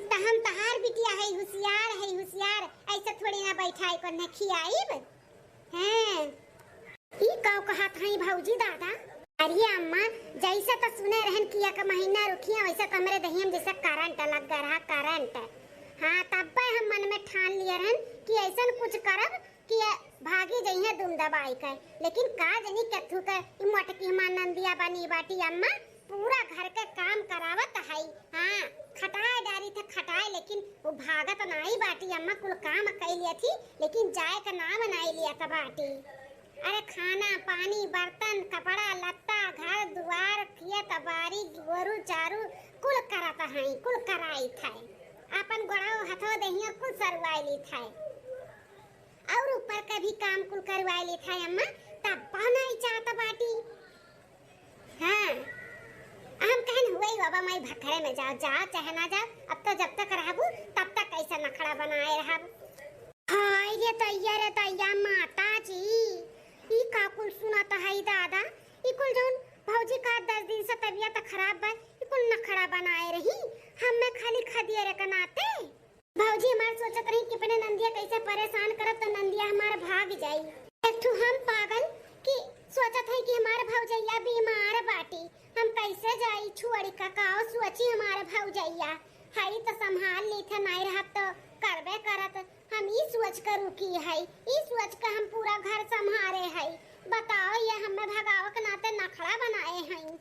त हम तहार बिटिया है, हुसियार है, हुसियार, ऐसे थोड़ी ना बैठाई को न खियाइब। हैं, ई का कहत हई भौजी दादा? अरे अम्मा, जैसे त सुने रहन कि एक महीना रुकिया, वैसे त हमरे दहिया में जैसे करंट लग गया रहा, करंट। हाँ, तब्बे हम मन में ठान लिए रहन कि ऐसन कुछ करब कि ये भागी जइहे दुम दबाई के। लेकिन का जनी केथू के ई मोटकी हमार नंदिया बनी बाटी अम्मा, पूरा घर के काम करावत हई। हाँ, खटाए डारी थे खटाए, लेकिन वो भागत नाई बाटी अम्मा, कुल काम कई लिया थी, लेकिन जाए का नाम नाई लिया था बाटी। अरे खाना पानी, बर्तन, कपड़ा लत्ता, घर दुआर, खेत बारी, गोरू चारू, कुल करत हई, कुल कराई थे। अपन गोड़ो हथो देहियो कुल सरुआई ली थे। और ऊपर का भी काम कुल करवाई ली थे अम्मा, तब नाई चाहत बाटी। हाँ, हम कहन हुए ही बाबा माई भखरे में जाओ, जाओ चाहे ना जाओ, अब तो जब तक रहबू तब तक ऐसा नखड़ा बनाए रहब। हाय रे दैया, रे दैया, माता जी, ई का कुल सुनत हई दादा? ई कुल जौन भौजी का दस दिन से तबियत खराब बा, ई कुल नखड़ा बनाए रही, हम्मे खाली खदियरे के नाते। भौजी हमार सोचत रही कि अपने नंदिया कैसे परेशान करब तो नंदिया हमार भाग जाई। एक ठो हम पागल कि सोचत है कि हमार भौजैया बीमार बाटी, हम कैसे जाई छोड़ी का, काओ सोची हमार भौजैया। हई तो संभाल ली थे, नाई रहब तो करबे करत। हम ई सोच के रुकी है, ई सोच के हम पूरा घर संभारे है। बताओ, ये हमें भगावे के नाते नखड़ा बनाए हैं।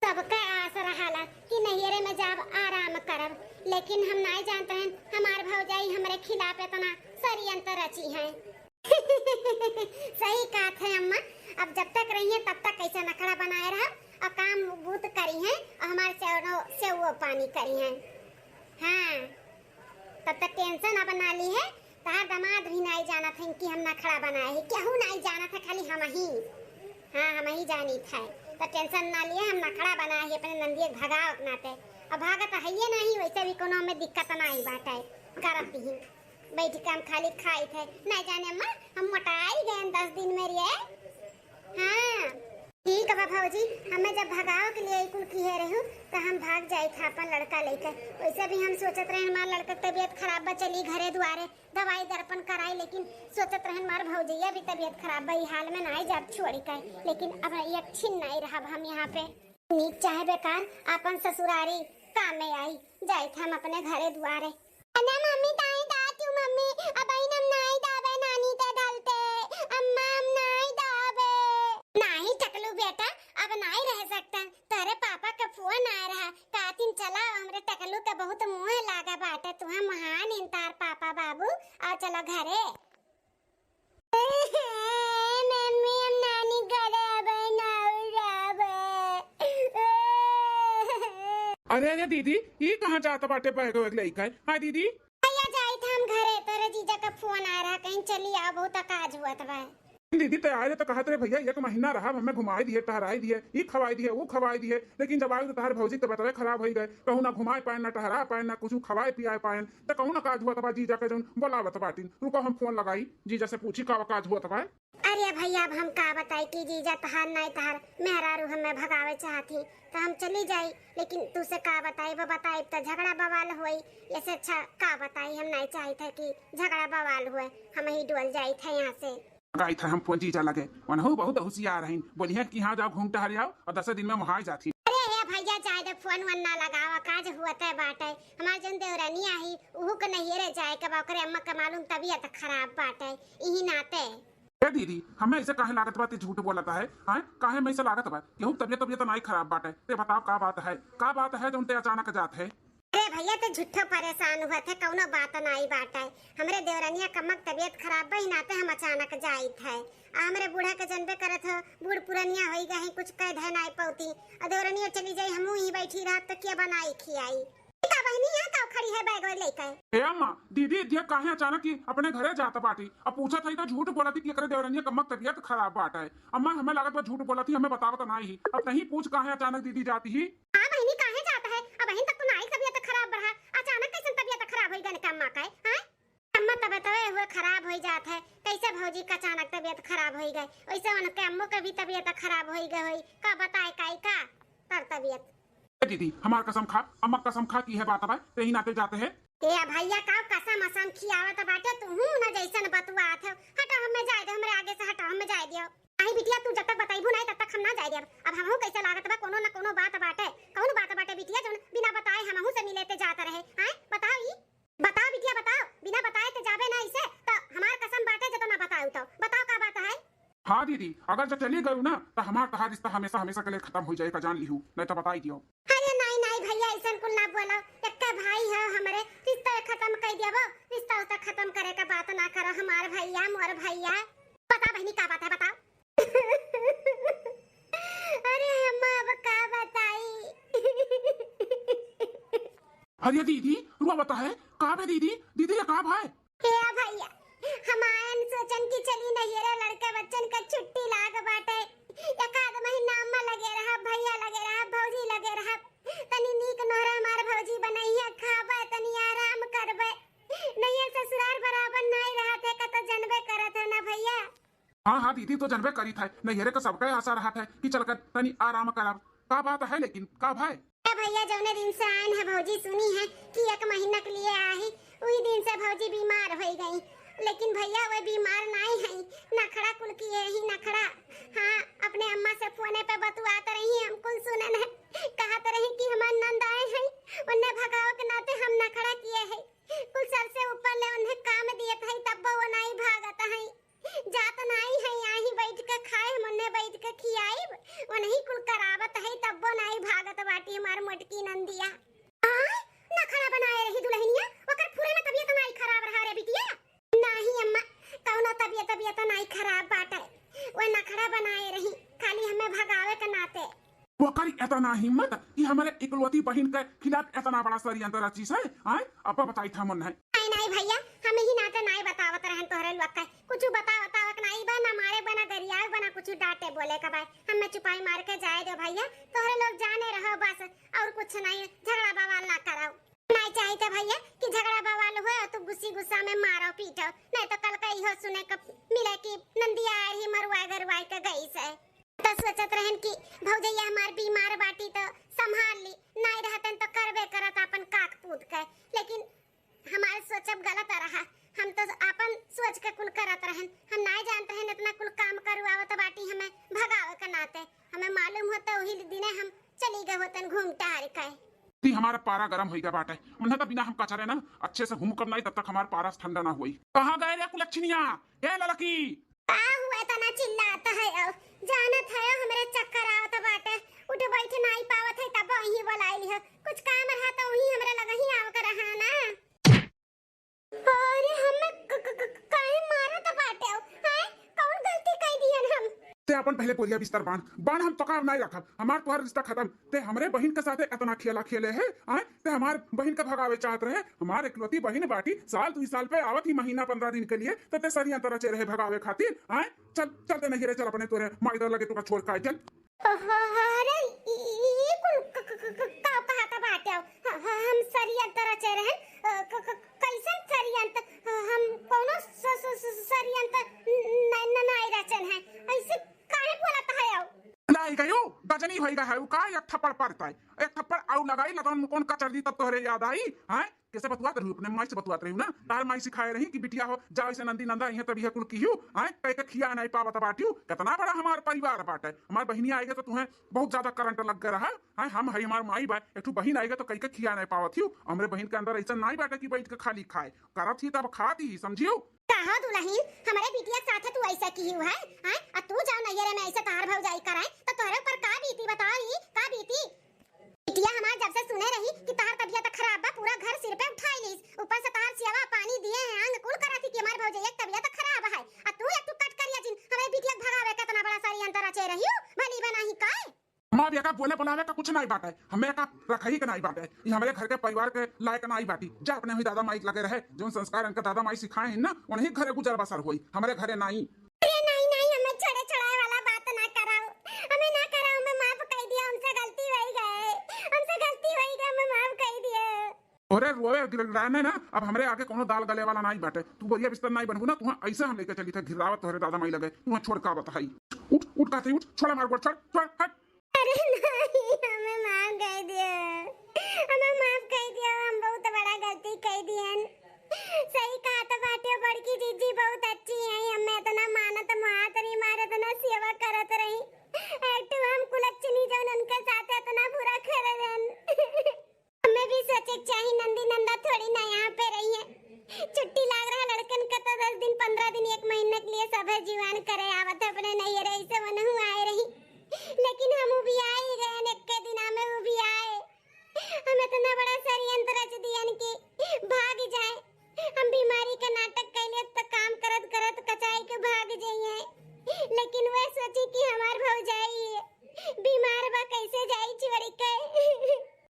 सबके आस रहला कि नैहरे में जाब आराम करब, लेकिन हम नाई जानत रहन हमार भौजाई हमरे खिलाफ इतना षड्यंत्र रची है। सही कहत है अम्मा, अब जब तक रही है तब तक कैसे नखड़ा बनाए रहब और काम बूत करी है और हमार सेवनो सेवो पानी करी है। हाँ, तब तक tension अब ना ली है, तहार दामाद भी नाई जानत हैं कि हम नखड़ा बनाए हैं, केहू नाई जानत है, खाली हम ही, हाँ, हम ही जानित है। तो tension ना लिए, हम नखड़ा बनाए हैं अपने नंदिया के भगाव के नाते। अब भागत है ये नहीं, वैसे भी कोनो में दिक्कत नाई बाटे, करत ही बैठ के हम खाली खाई थे, नाई जाने अम्मा हम मोटाई गए दस दिन में रे। हाँ, ठीक बा भौजी, हमें जब भगाव के लिए कुल किहे रहू, तो हम भाग जाई था अपन लड़का लेके। वैसे भी हम सोचत रहे हमार लड़का के तबीयत खराब बा, चली घरे दुआरे दवाई दर्पण कराई, लेकिन सोचत रहे हमार भौजैया भी तबीयत खराब बा, ई हाल में नाई जाब छोड़ी के। लेकिन अब एक छिन नाई रहब हम यहाँ पे। नीक चाहे बेकार, अपन ससुरारी कामे आई, जाई था हम अपने घरे दुआरे। ना मम्मी, ताई दा तू मम्मी, अब आई नम नाई दाबे नानी ते डलते, अम्मा हम नाई दाबे। नाई टकलू बेटा, अब नाई रह सकता, तोरे पापा का फोन आ रहा, कातिन चला, हमरे टकलू के बहुत मुँह लागा बाटे, तुहा महान इंतार पापा बाबू, आ चला घरे। मम्मी, हम नानी घरे अबे ना जाबे। अरे, अरे दीदी, ई कहाँ जात बाटे बैग वैग लइके? हाँ दीदी। भैया जाई था हम घरे, तोरे जीजा का फोन आ रहा, कहीं चली आओ, बहुत अकाज हुआ था भाई। दीदी, तैयार है तो कहत रहे भैया, एक महीना रहा, हमें घुमाई दिए, टहराई दिए, ई खवाई दिए, वो खवाई दिए, लेकिन जब आए तो तहार भौजी के तबीयत खराब हो गए, कहूँ ना घुमाए पाए, ना टहरा पाए, ना कुछ खवाए पियाए पाए। त कौन काज हुआ तबा जीजा के जौन बोलावत बाटिन? रुको हम फोन लगाई, जीजा से पूछी का काज हुआ तबा। अरे भैया, अब हम का बताई कि जीजा तहार नाई तहार मेहरारू हमें भगावे चाहती, तो हम चली जाई, लेकिन तुसे का बताई, वो बताई तो झगड़ा बवाल होई। ऐसे अच्छा का बताई, हम नाई चाहित है कि झगड़ा बवाल हुए, हम ही डोल जाइत है यहाँ से। लगाई थे हम फोन जीजा लगे, वनहु बहुत होशियार हईन, बोली है कि हाँ जाओ घूम टहर आओ और दस दिन में वहाँ जाती। अरे हे भैया, जाए दे, फोन वन ना लगावा, काज हुआ तय बाटे। हमार जौन देवरानी आई, उहू के नैहरे जाए के बा, ओकरे अम्मा के मालूम तबीयत खराब बाटे, इही नाते। ए दीदी, हमें ऐसे काहे लागत बा ते झूठ बोलत है? हाँ, काहे में ऐसे लागत बा? केहू तबीयत, तबीयत नाई खराब बाटे, ते बताओ का बात है, का बात है जौन ते अचानक जात है? अरे भैया, ते झूठो परेशान हुआ थे, कौनो बात नाई बाटे। हमरे देवरनिया कमक तबीयत खराब बा, ही नाते हम अचानक जाइत है। आ हमरे बूढ़ा के जनबे करत हो, बूढ़ पुरनिया होई गए हैं, कुछ कह धे नाई पौती। आ देवरनिया चली जाई, हमहू ही बैठी रहब तो क्या बनाई खियाई? का बहनी है, का है बैग वैग लेके। ए अम्मा, दीदी इदिया काहे अचानक ही अपने घरे जात बाटी? अब पूछत हई तो झूठ बोलत ही कि एकरे देवरनिया के अम्मा के तबियत खराब बाटे। अम्मा, हमें लागत बा झूठ बोलत ही, हमें बतावत नाई ही। अब तहीं पूछ काहे अचानक दीदी जाती ही? हाँ बहिनी, काहे जात है? अबहिन तक तो नाई तबियत खराब रहा, अचानक कैसन तबियत खराब होई गन के अम्मा के, हैं? अम्मा तबियत हुए खराब होई जात है, कैसे भौजी का अचानक तबियत खराब होई गए, वैसे उनके अम्मो के भी तबियत खराब होई गए होई। का बताए काई का तर तबियत। ए दीदी, हमार कसम खा, अम्मा कसम खा कि है बात बा, ते ही नाते जाते है। ए भैया, का कसम असम खियावत बाटे, तू हूँ ना जैसन बतुआत है। हटो, हमें जाए दे, हमरे आगे से हटो, हमें जाए दियो। नहीं बिटिया, तू जब तक बताइबू नहीं, तब तक हम ना जाए देब। अब हमहू कैसे लागत बा, कोनो ना कोनो बात बाटे। कौन बात बाटे बिटिया, जौन बिना बताए हमहू से मिले ते जात रहे? आए, बताओ ई। बताओ बिटिया, बताओ। बिना बताए ते जाबे ना ऐसे, तो हमार कसम बाटे, जब ना बताऊ तो। बताओ का बात है? हाँ दीदी, अगर जो चली गयू ना, तो हमार तहार रिश्ता हमेशा हमेशा के लिए खत्म हो जाए, का जान लिहू, नहीं तो बताई दियो। अरे नाई, नाई भैया, ऐसन कुल ना बोलो। एक्के भाई है हमरे, रिश्ता खत्म कर दिया वो। रिश्ता उश्ता खत्म करे का बात ना करो, हमार भैया, मोर भैया। बता बहिनी, का बात है, बताओ। अरे अम्मा, अब का बताई? अरे दीदी, रुआ बता है, का बे दीदी? दीदी, ये का भाई? हे भैया, हम आयन सोचन कि चली नैहरे, लड़के बच्चन का छुट्टी लाग बाटे, एक आध महीना अम्मा लगे रहा, भैया लगे रहा, भौजी लगे रहा, तनी नीक नोहरा हमार भौजी बनैया, खाबे, तनी आराम करबे। नैहर ससुरार बराबर नाई रहत है, का तो जनबे करत है ना भैया। हाँ, हाँ दीदी, तो जनबे करीत है, नैहरे का सबके आशा रहत है कि चल कर तनी आराम करब। का बात है लेकिन, का भाई? ए भैया, जौने दिन से आयन है भौजी सुनी है कि एक महीना के लिए आई, वही दिन से भौजी बीमार हो गई। लेकिन भैया, वो बीमार नाई है, नखड़ा कुल किए ही नखड़ा। हाँ, अपने अम्मा से फोने पे बतुआत रही, हम कुल सुनन है, कहत रही कि हमार नंद आए हैं, उन्हें भगावे के नाते हम नखड़ा किए हैं। कुल सर से ऊपर ले उन्हें काम दिए थे, तब वो नाई भागत है। जात नाई है, यहीं बैठ के खाए, हम उन्हें बैठ के खियाइब, उन्हीं कुल करावत है, तब्बो नाई भागत बाटी हमार मोटकी नंदिया। आय, नखड़ा बनाए रही दुल्हनिया, ओकर फुरे में तबियत नाई खराब रहा रे बिटिया। नाही अम्मा, कौनो तबियत, तबियत नाई खराब बाटे, वो नखड़ा बनाए रही, खाली हमें भगावे के नाते। ओकर एतना हिम्मत कि हमरे इकलौती बहिन के खिलाफ एतना बड़ा षड्यंत्र रचिस है, आय? अब बताई था मन है। नाई, नाई भैया, हम ही नाते नाई बतावत रहन तोहरे लोग के। कुछ बता, बतावत नाई बा, ना मारे बा, ना गरियाव बा, ना कुछ डांटे बोले का बा। हमें चुपाई मार के जाए दो भैया, तोहरे लोग जाने रहो बस, और कुछ नहीं, झगड़ा बवाल ना कराओ। नाई चाहिए भैया कि झगड़ा बवाल होए और तू गुस्सी गुस्सा में मारो पीटो, नहीं तो कल का इहो सुने के मिले कि नंदिया आ रही मरुआ गरुआ के गई से। त सोचत रहन कि भौजैया हमार बीमार बाटी त संभाल ली, नाई रहतन त करबे करत आपन काक पूत के। लेकिन हमार सोचब गलत रहा, हम त आपन सोच के कुल करत रहन, हम नाई जानत रहन इतना कुल काम करवावत बाटी हमें भगावे के नाते। हमें मालूम होता वही दिने हम चली गए होतन घूम टहर के। ती हमारा पारा गरम होई गया बाटे, उन्हें तो बिना हम कचरे ना अच्छे से हुमकब नाई तब तक हमार पारा ठंडा ना होई। कहाँ गए रे कुलच्छनिया? ए ललकी, का हुआ इतना चिल्लात है? अब जानत है हमरे चक्कर आवत बाटे, उठ बैठ नाई पावत है, तब वही बोलाइल है। कुछ काम रहा तो वही हमरे लग ही आव कर रहा ना। अरे हमें क-, क-, क-, काहे मारत बाटे? हैं? कौन गलती कई दियन हम? ते अपन पहले बोरिया बिस्तर बांध, बांध, हम तोका नाई रखब, हमार तोहार रिश्ता खत्म। ते हमरे बहिन के साथे इतना खेला खेले है, आय? ते हमार बहिन के भगावे चाहत रहे, हमार इकलौती बहिन बाटी, साल दुई साल पे आवत ही महीना पंद्रह दिन के लिए, तो ते षड्यंत्र रचे रहे भगावे खातिर, आय? चल, चल ते नैहरे चल, अपने तोरे माई दर लगे तोका छोड़ के आए, चल। अरे, ई, ई कुल क-, क-, क-, क-, का कहत बाटे? ह-, ह-, हम षड्यंत्र रचे रहे, अ, क-, क-, कैसन षड्यंत्र? ह-, हम कौनो स-, स-, स-, षड्यंत्र न-, न-, न-, नाई रचन है, ऐसे काहे बोलत है? नाई गयो, गजनी होई गा है, उ का एक थप्पड़ पड़ता है, एक थप्पड़ आउ लगाई, लतवन मुकोन कचर दी, तब तोहरे याद आई, हैं? कैसे बतुआत रही? अपने माई से बतुआत रही ना, तार माई सिखाए रही कि बिटिया हो, जाओ इसे नंदी नंदा, इहे तब इहे कुल किहू, हैं? कह के खिया नहीं पावत बाटियो, कितना बड़ा हमार परिवार बाटे, हमार बहिनी आएगा तो तुम्हें बहुत ज्यादा करंट लग गया रहा, हैं? हम है हमार माई बा, एक ठो बहिन आएगा तो कह के खिया नहीं पावत हियो, हमरे बहिन के अंदर ऐसा नहीं बाटे कि बैठ के खाली खाए, करत ही तब खात ही, समझियो? कहो दुलहिन, हमरे बिटिया के साथे तू ऐसा किहू है, हैं? आ तू जाओ नैहरे में ऐसे तहार भौजाई कराए, तो तोहरे ऊपर का बीती बताओ ई, का बीती? बिटिया हमार जब से सुने रही कि तहार तबियत खराब बा, पूरा घर सिर पे उठाई लीस, ऊपर से तहार सेवा पानी दिए हैं, अंग कुल करत ही कि हमार भौजाई के तबियत खराब है, आ तू एक ठो कट करिया जिन हमरे बिटिया के भगावे के इतना बड़ा षड्यंत्र रचे रहियो, भली बनाही काय? माँ बेटा, बोले बुलावे का कुछ नाई बाटे, हमें का रखई के नाई बाटे, ये हमरे घर के परिवार के लायक नाई बाटी। जा अपने वही दादा माई के लगे रहे, जौन संस्कार इनका दादा माई सिखाए हैं ना, उन्हीं घरे गुजर बसर होई, हमरे घरे नाई। अरे नाई, नाई, हमें छोड़े छोड़ाए वाला बात ना कराओ, हमें ना कराओ, हमें माफ कर दिया, हमसे गलती होई गए, हमसे गलती होई गए, हमें माफ कर दिया। अरे रोवे गिड़गिड़ाए ना, अब हमरे आगे कोनो दाल गले वाला नाई बाटे। तू बोरिया बिस्तर नाई बनबू ना, तुहाँ ऐसे हम लेके चली थे घिरावत तोहरे दादा माई लगे, तुहाँ छोड़ का बताई। उठ, उठ कहते उठ, छोड़ा मार गोड़, छोड़, छोड़, हट। अरे नाई, हमें माफ कर दिया, हमें माफ कर दिया, हम बहुत बड़ा गलती कर दियन। सही कहा तो बाटे, बड़की जीजी बहुत अच्छी हैं, हमें इतना मानत मात रही, मार इतना सेवा करत रही। एक ठो हम कुलक्षणी जौन उनके साथ इतना बुरा कर देन। हमें भी सोचे के चाही, नंदी नंदा थोड़ी ना यहाँ पे रही है। छुट्टी लाग रहा लड़कन का तो दस दिन, पन्द्रह दिन, एक महीना के लिए सभे जीवान करे आवत है अपने नैहरे, ऐसे वनहु आए रही। लेकिन हम उबियाई गए, एक के दिना में उबियाए। हम इतना बड़ा षड्यंत्र रच दियन कि भाग जाए। हम बीमारी के नाटक कैले तो काम करत करत कचाई के भाग जाइए, लेकिन वह सोची कि हमार भौजाई है, बीमार बा, कैसे जाई छोड़ के।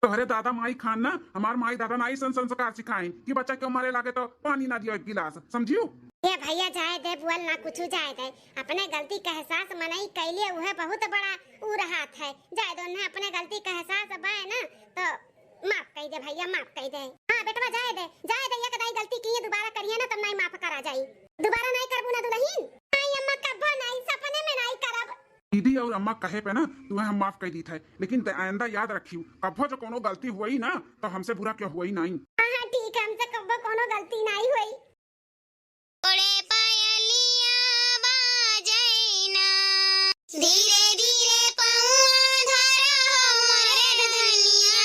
तोहरे दादा माई खान ना हमार माई दादा ना ऐसन संस्कार सिखाइन कि बच्चा के मरे लागे तो पानी ना दियो एक गिलास, समझियो? ए भैया जाए दे, बोल ना कुछ, जाए दे। अपने गलती का एहसास मनई कैले उहे बहुत बड़ा ऊ रहत है। जाए दे उन्हें, अपने गलती का एहसास बाय ना तो माफ कई दे भैया, माफ कई दे। हाँ बेटवा जाए दे, जाए दे, एक दाई गलती की है, दोबारा करिए ना तब नहीं माफ करा जाई। दोबारा नहीं करबू ना दुल्हन? नहीं अम्मा, कब्बो नहीं, सपने में नहीं करब। दीदी और अम्मा कहे पे ना तुम्हें हम माफ कर दी थे, लेकिन ते आइंदा याद रखियो, कब्बो जो कोनो गलती हुई ना तो हमसे बुरा क्यों हुई नहीं। हाँ हाँ ठीक है, हमसे कब्बो कोनो गलती नहीं हुई। गोड़े पायलिया बाजैना, धीरे धीरे पौआ धरा हो मोरे धनिया,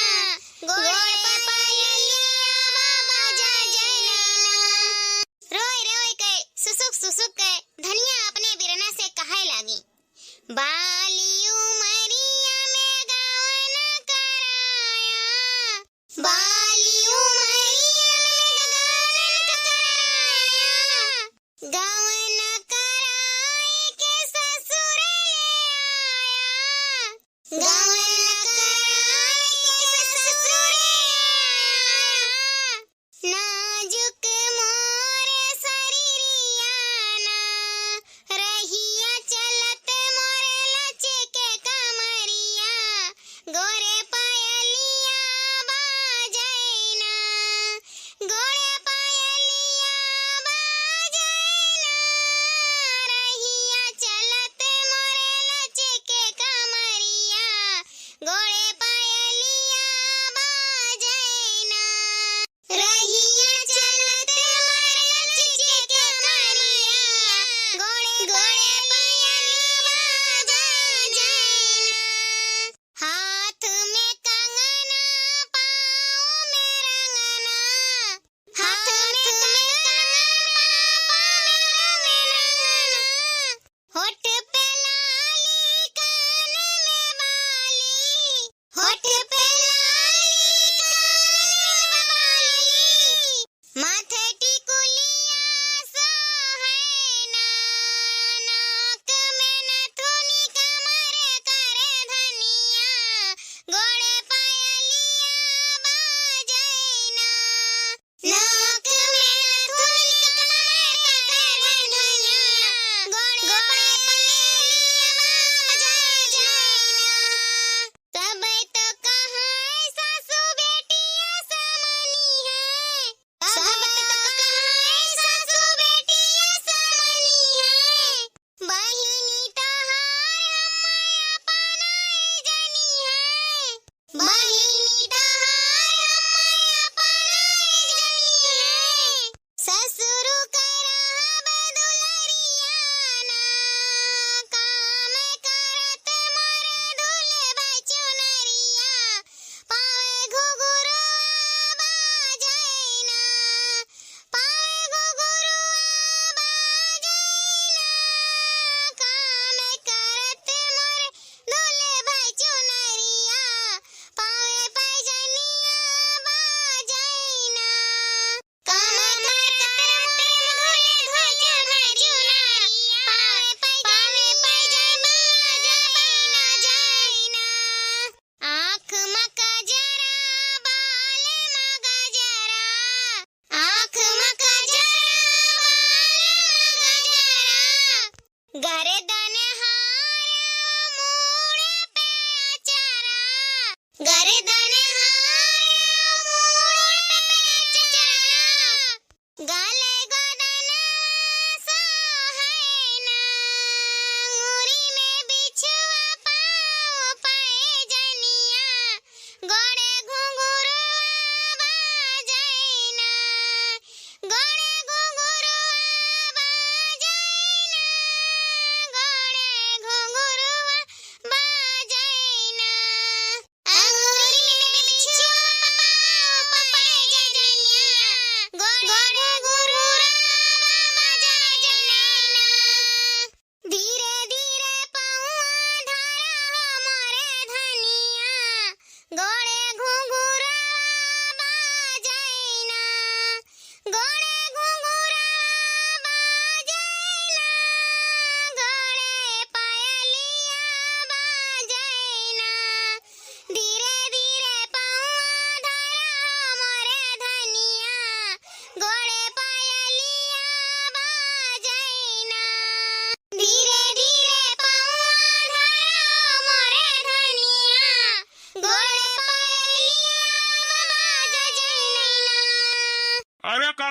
गोड़े पायलिया बाजैना। रोय रोय के, सुसुक सुसुक के धनिया अपने बिरना से कहे लागी, बाली उमरिया में गवन कराया, बाली उमरिया में गवन कराया, गवन कराए के ससुर ले आया, गवन कराए के ससुर ले आया। नाजुक मोरे शरीरिया ना, रहिया चलत मोरे लचके कमरिया, गोरे पायलिया बाजा।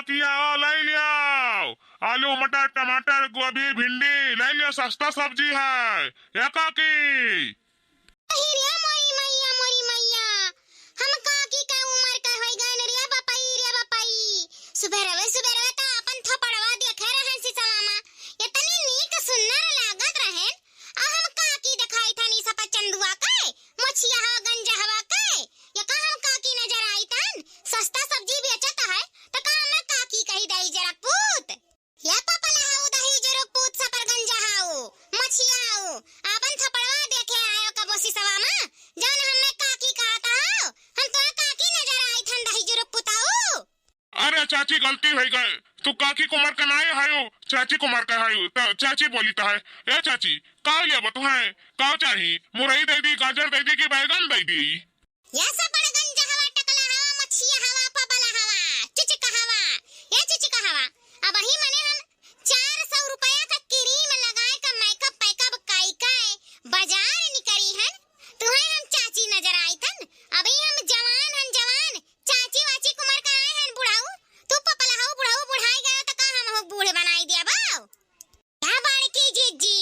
काकी आओ, लइ लियाओ। आलू, मटर, टमाटर, गोभी, भिंडी, लइ लियाओ, सस्ता सब्जी है। ए काकी। अहि रे मोरी मैया, मोरी मैया, हम काकी के उमर के होइ गएन रे बपई, रे बपई। सुबेरवे, सुबेरवे त आपन थपड़वा देखे रहन सिसवा मा। एतनी नीक सुन्नर लागत रहेन, आ हम काकी देखाइत हन ई सपा चंदुआ के, मोछिया हवा, गंजा हवा के। ये का हम काकी नजर आइत हन? सस्ता सब्जी बेचत है, त का हमें काकी कही दही जरा पूत? या पपला हऊ, दही जुरुक पूत, सपरगंजा हऊ, मछिया हऊ, आपन थपड़वा देखे आयो कबो सिसवा मा, जौन हमें काकी कहत हऊ, हम तोहे काकी नजर आइत हन दही जुरुक पुताऊ। अरे चाची, गलती होइ गए, तू काकी कुमार का नाई हयू, चाची कुमार का हयू, त चाची बोली त है। ए चाची, का लेबो तुहे, का चाही? मुरई दइ दी, गाजर दइ दी कि बैगन दइ दी? या सपड़गंजा हवा, टकला हवा, मछिया हवा, पबला हवा, चिचिका हवा, या चिचिका हवा। अबही मने हम चार सौ रुपया का क्रीम लगाए का मेकअप पैकअप काई काए बाजार निकरी हन, तुहे हम चाची नजर आइत हन। अबही हम जवान हन, जवान, चाची वाची कुमार का आए हन बुढ़ऊ। तू पपला हऊ, बुढ़ऊ बुढ़ाई गयो त का हम हो बूढ़ बनाई दिया बाऊ? या बड़की जिज्जी,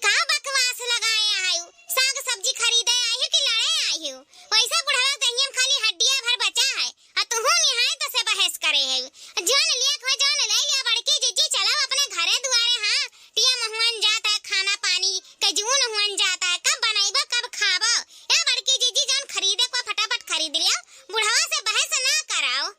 का बकवास लगाए आयु? साग सब्जी खरीदे आयु कि लड़े आयु? वैसे बुढ़वा दहिया में खाली हड्डिया भर बचा है, आ तुहू निहायत से बहस करे है। जौन लिया को जौन ले लिया बड़की जिज्जी, चलो अपने घरे दुआरे, हाँ, टिया महुअन जात है, खाना पानी के जून हुअन जात है, कब बनैबो, कब खाबो? या बड़की जिज्जी, जौन खरीदे को फटाफट खरीद लियो, बुढ़वा से बहस ना कराओ।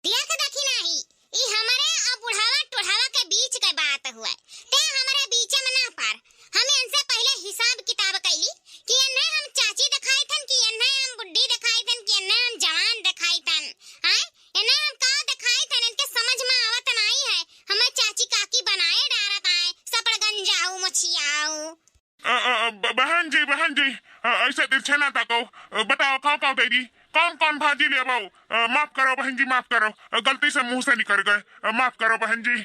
देख देखी नाही, ई हमरे अउर बुढ़ावा टुढ़ावा के बीच के बात हुए, ते हमरे बीचे में ना पड़। हम इनसे पहिले हिसाब किताब कैली कि इन्हें हम चाची देखाइत हन, कि इन्हें हम बुढ़ी देखाइत हन, कि इन्हें हम जवान देखाइत हन। आय, इन्हें हम का देखाइत हन, इनके समझ में आवत नाई है। हमें चाची काकी बनाए डारत आए, सपड़गंजाऊ, मोछियाऊ। अ, अ, अ, ब-, बहन जी, बहन जी, अ, ऐसे तिरछे ना ताको। अ, बताओ, खाओ, खाओ, दीदी, कौन, कौन भाजी लेबो? अ, माफ करो, बहन जी, माफ करो। अ, गलती से मुंह से निकल गए। अ, माफ करो, बहन जी।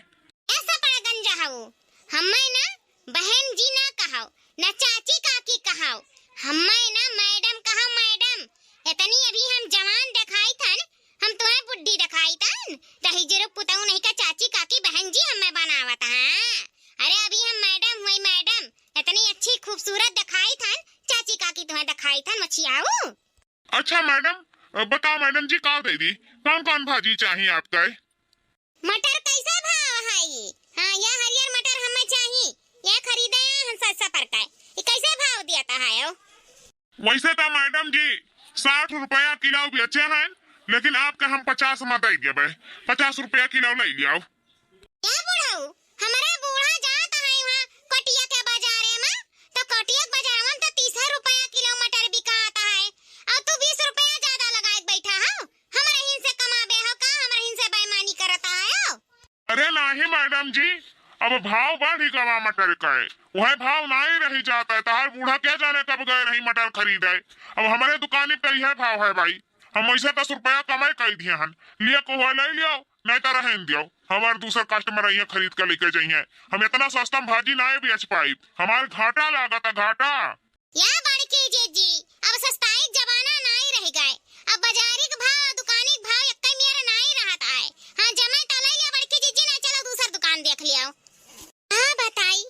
ऐसा पड़ा गंजा हऊ। हम्मे ना बहन जी ना कहो, ना चाची काकी कहो। हम्मे ना मैडम कहो, मैडम। इतनी अभी हम जवान देखाई थन, हम तुम्हें बुढ़ी देखाई तन? दही जुरुक पुतऊ नहीं का चाची काकी बहन जी हमें बनावत हैं। अरे अभी हम मैडम हुई मैडम, इतनी अच्छी खूबसूरत देखाई थन, चाची काकी तुम्हें देखाई थन मछियाऊ। अच्छा मैडम, अ, बताओ मैडम जी का दे दी, कौन कौन भाजी चाहिए आपका? मटर कैसे भाव है? हाँ, यह हरियर मटर हमें चाहिए, यह खरीदे हैं हम सस्ता पर का, ये कैसे भाव दिया था है? वैसे तो मैडम जी साठ रुपया किलो बेचे हैं, लेकिन आपके हम पचास में दे देबे, पचास रुपया किलो ले लियो। ए बुढ़ऊ, हमरे बूढ़ा जात है वहाँ कटिया के बाजारे में, तो कटिया के बाजार में तो तीस रुपया किलो मटर बिकात है, और तू बीस रुपया ज्यादा लगाए के बैठा हो। हमरे हिन से कमाबे हो का, हमरे हिन से बेईमानी करत है हो? अरे नाही मैडम जी, अब भाव बढ़ गवा मटर का, वह भाव नाही रही जात है। तहार बूढ़ा क्या जाने कब गए रही मटर खरीदे। अब हमरे दुकानी पे यह भाव है भाई, हम वैसे दस रुपया कमाई कर दिए हन, लिए को हुआ ले लियो, नहीं तो रहन दियो। हमार दूसर कस्टमर अइहे खरीद के लेके जइहे। हम इतना सस्ता में भाजी नाही बेच पाई, हमार घाटा लागत है, घाटा। या बड़की जीजी, अब सस्ताई के जमाना नाही रह गए। अब बाजारी के भाव, दुकानी के भाव एक्के मेर नाही रहत आए। हाँ, जमे तो ले लिया बड़की जीजी, ना चलो दूसर दुकान देख लियो। हाँ बताई,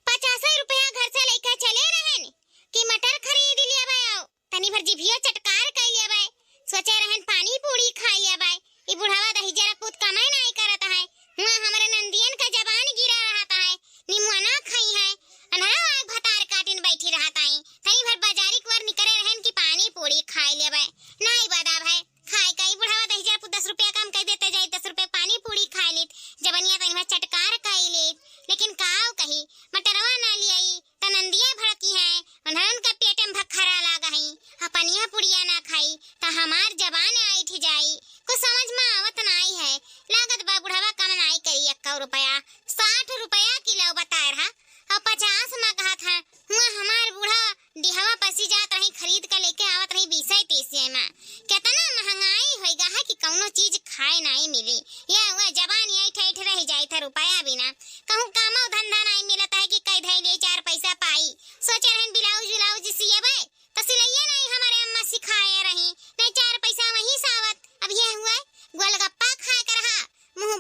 पचास रुपया घर से लेके चले रहन कि मटर खरीद लिया भाई, आओ तनी भर जिभियो चटकार कई लिया भाई, सोचे रहन पानी पूरी खाई लिया भाई। ई बुढ़ावा दही जरा पूत कमाई नाही करत है, हुआ हमरे नंदियन का जबान गिरा रहत है, निमुआ ना खाई है, अनहरा आग भतार काटिन बैठी रहत आई। तनी भर बाजारी कुआर निकरे रहन कि पानी पूरी खाई लेबे। नाही बदा भाई, खाए का ई बुढ़ावा दही जरा पूत दस रुपया कम कई देते जाई, दस रुपया पानी पूरी खाई लेत, जबनिया तनी भर चटकार कई लेत। लेकिन काव कही, मटरवा ना लियाई, त नंदिया भड़की है, उन्हन के पेट में भखरा लाग है, अपनिया पुड़िया ना खाई, त हमार जबान ऐठ जाई। कुछ समझ में आवत नाई है, लागत बा बुढ़वा कम नाई करी एक्का रुपया, साठ रुपया किलो बताए रहा, और पचास में कहत है, हुआ हमार बूढ़ा डिहवा पसी जात रही, खरीद के लेके आवत रही बीसे तीसे में। कितना महंगाई होई गा है कि कौनो चीज खाए नाई मिली, या हुआ जबान ऐठ ऐठ रह जाई था रुपया बिना। कहूँ कामो धंधा नाई मिलत है कि कई धई ले चार पैसा पाई। सोचे रहन ब्लाउज व्लाउज सियबे, त सिलैया नाई हमारे अम्मा सिखाए रही, नहीं चार पैसा वहीं से आवत। अब ये हुआ गोलगप्पा खाए कर हा, मुँह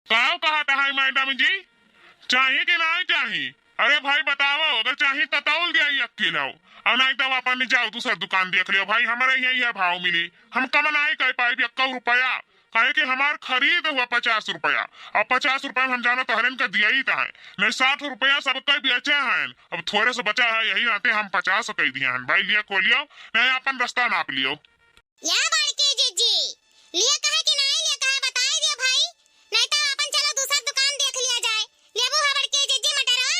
का कहत है मैडम जी, चाही कि नाहीं चाही? अरे भाई बताओ, अगर चाही त तौल दिया एक किलो, और नाहीं त अपन जाओ दूसर दुकान देख लियो भाई, हमरे यही है भाव मिली, हम कम नाहीं कर पाइब एक्को रुपया, काहे कि हमार खरीद हुआ पचास रुपया, अब पचास रुपया में हम जानो तोहरेन का दिया ही त है, नाहीं साठ रुपया सबके बेचे हैं, अब थोड़े से बचा है, यही नाते हम पचास कह दिए हैं भाई, लिया को लियो, नाहीं अपन रास्ता नाप लियो। या बड़की जिज्जी, लिया कहे कि नाहीं लिया कहे बताई दियो भाई, नाहीं त अपन चलो दूसर दुकान देख लिया जाए। लेबू हा बड़की जिज्जी मटरवा?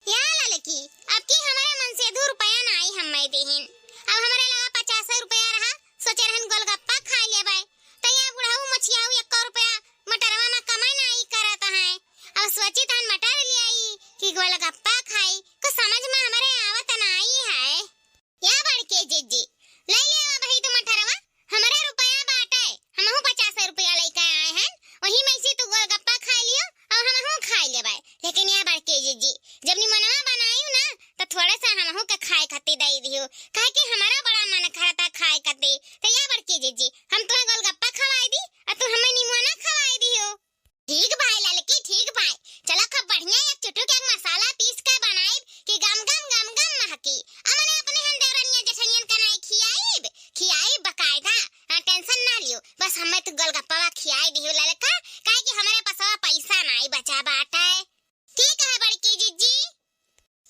या ललकी, अब की हमरे मन से दू रुपया नाहीं हम्मे दिहिन। अब हमरे लगा पचास रुपया रहा, सोचे रहन गोलगप्पा खाई लेबै। त या बुढ़ऊ मछियाऊ एक्को रुपया मटरवा में कमाई नाहीं करत हैं। अब सोची तहन मटर ले आई कि गोलगप्पा खाई, कुछ समझ में हमरे आवत नाहीं है। या बड़की जिज्जी, लइ लेवा भाई तू मटरवा, हमरे रुपया बाटे, हमहू पचास रुपया लइके आए हैं, वही में से तू गोलगप्पा खाई लियो और हमहू खाई लेबै। लेकिन या बड़की जिज्जी, जब निमनवा बनायू ना, त थोड़े सा हमहू के खाए खातिर दे दियो, काहे कि हमारा बड़ा मन करता खाए खातिर। त या बड़की जिज्जी, हम तुम्हें गोलगप्पा खवाई दी और तू हमें निमोना खवाई दियो। ठीक भाई ललकी, ठीक भाई। चला खूब बढ़िया एक चुटुक एक मसाला पीस के बनाइब कि गम गम गम गम महकी। अमने अपने हम देवरनिया जेठनियन का नाई खियाइब, खियाइब बकायदा। हाँ, tension ना लियो, बस हमें तू गोलगप्पा खियाई दियो ललका, काहे कि हमरे पसवा पैसा नाई बचा बाटे। ठीक है बड़की जिज्जी।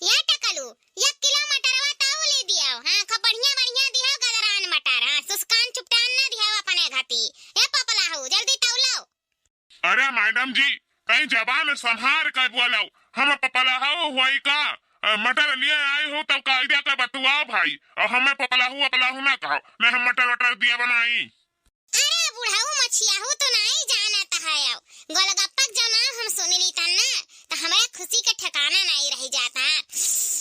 या टकलू, एक किलो मटरवा ताऊ ले दियो। हाँ, खूब बढ़िया बढ़िया दियो गदरान मटर। हाँ, सुस्कान चुपटान ना दियो अपने घाती। ए पपलाहू, जल्दी तौलो। अरे मैडम जी, कहीं जबान संभार के बोलो, हम पपलाहू हुई का? अ, मटर लिए आई हो तब कायदे के बतुआओ भाई, और हमें पपलाहू अपलाहू ना कहो, नहीं हम मटर वटर दिया बनाई। अरे बुढ़ऊ मछियाहू तो नाई जानत है, गोलगप्पा के जो नाम हम सुन ली तन ना, तो हमारे खुशी के ठिकाना नाई रह जाता।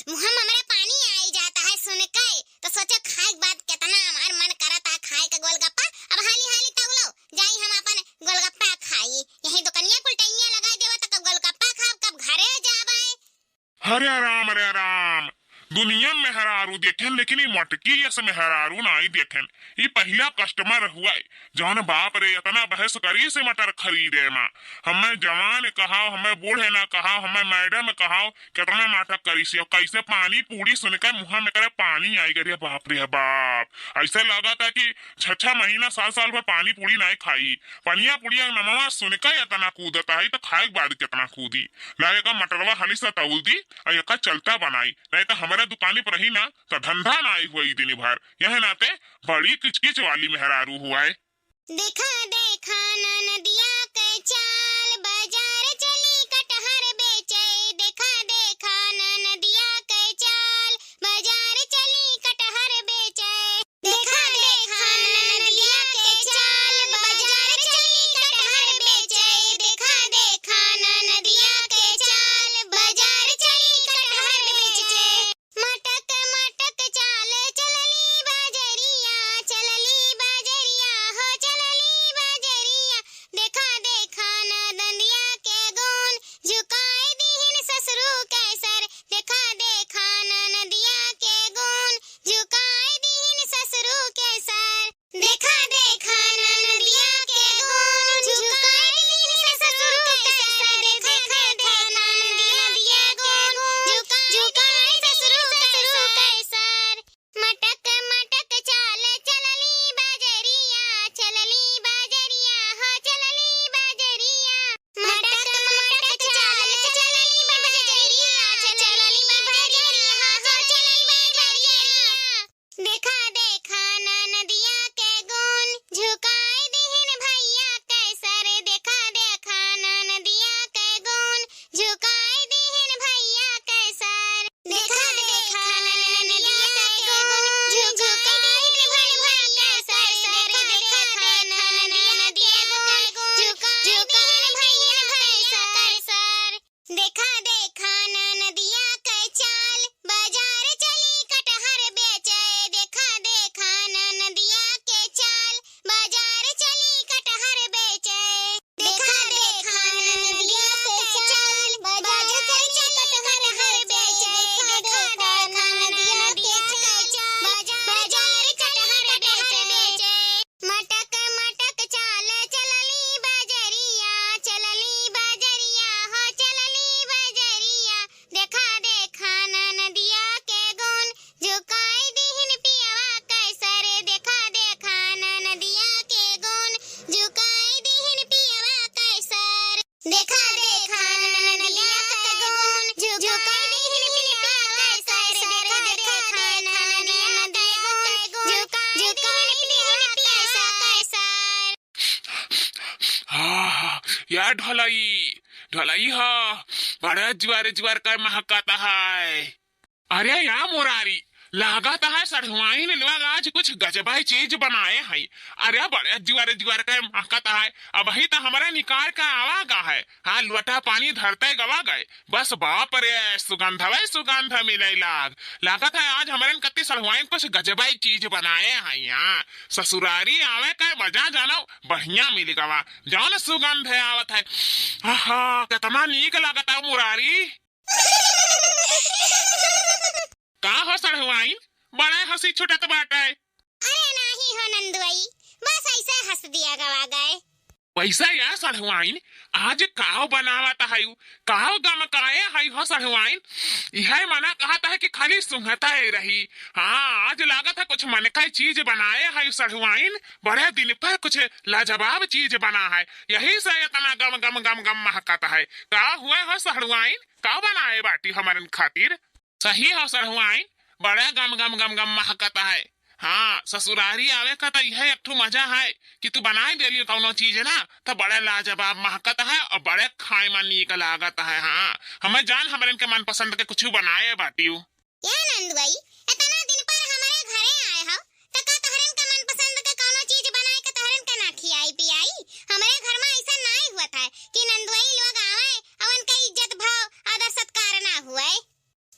मुँह में हमारे पानी आई जाता है सुन के, तो सोचो खाए के बाद कितना हमार मन करता है खाए के गोलगप्पा। अब हाली हाली तौलो, जाई हम अपन गोलगप्पा खाई। यही दुकनिया कुल टैनिया लगाई देवा त कब गोलगप्पा खाब, कब घरे जाबे। हरे राम, हरे राम, दुनिया में मेहरारू देखेन, लेकिन ई मोटकी यस मेहरारू नाई देखेन। ई पहिला customer हुआ है, जौन बाप रे इतना बहस करी से मटर खरीदे मा। हमें जवान कहाओ, हमें बूढ़े ना कहाओ, हमें मैडम कहाओ, कितना नाटक करी से। और कैसे पानी पूरी सुन के मुँह में करे पानी आई गए, बाप रे बाप। ऐसे लगा था कि छह छह महीना, साल साल भर पानी पूरी नाई खाई। पनिया पुड़िया नमवा सुन के इतना कूदता है, तो खाए के बाद कितना कूदी। लागे का मटरवा हनी से तौल दी, और एका चलता बनाई, नहीं तो हमारे दुकानी पर रही ना, तो धंधा नाई हुआ ई दिन भर। यह नाते बड़ी किचकिच वाली मेहरारू हुआ है। देखा देखा ननदिया के चाल, बाजार चली कटहर बेचे। देखा देखा ननदिया के चाल, बाजार चली कटहर बेचे। देखा देखा ननदिया के चाल, बाजार चली कटहर बेचे। देखा देखा ननदिया के चाल, बाजार चली कटहर बेचे। मटक मटक चाल चलली बजरिया, चलली बजरिया हो, चलली बजरिया। देखा देखा न देखा, देखा ननदिया के गुण, झुकाई दिहिन पिया के सर। देखा, देखा ननदिया के गुण, झुकाई दिहिन पिया के सर। हाँ, या ढोलई, ढोलई हो, बड़ा जुआर जुआर के महकत है। अरे या मुरारी, लागत है सढ़ुआइन लोग आज कुछ गजबाई चीज बनाए हैं। अरे बड़े जुआर जुआर के महकत है, अबही त हमरे निकार के आवा गा है। हाँ, लोटा पानी धरते गवा गए, बस बाप रे, सुगंधवे सुगंध मिले लाग। लागत है आज हमरे कत्ती सढ़ुआइन कुछ गजबाई चीज बनाए हैं। यहाँ ससुरारी आवे के मजा जानो बढ़िया मिल गवा, जौन सुगंध है आवत है। आहा, कितना नीक लागत है मुरारी। का हो सढ़ुआइन, बड़ा हंसी छुटत बाटे। अरे नाही हो नंदुआई, बस ऐसे हंस दिया गवा गए। वैसे या सढ़ुआइन, आज काव बनावत हयू, काव गमकाए हयू हो सढ़ुआइन? इहे मना कहत है कि खाली सुंघत है रही। हाँ, आज लागत है कुछ मन का चीज बनाए हयू सढ़ुआइन, बड़े दिन पर कुछ लाजवाब चीज बना है, यही से इतना गम गम गम गम महकत है। का हुए हो सढ़ुआइन, का बनाए बाटी हमरन खातिर? सही हो सढ़ुआइन, बड़ा गम गम गम गम महकत है। हाँ, ससुरारी आवे का त इहे एक ठो मजा है कि तू बनाए देली कौनो चीज ना, त बड़ा लाजवाब महकत है और बड़े खाए में नीक लागत है। हाँ, हमें जान हमरन के मनपसंद के कुछ बनाए बाटियो। ए नंदुआई, इतना दिन पर हमरे घरे आए हो, त का तोहरन के मनपसंद के कौनो चीज बनाए के तोहरन के ना खियाई पियाई? हमरे घर में ऐसा नाई हुआ था कि नंदुआई लोग आवे और उनका इज्जत भाव आदर सत्कार ना हुए।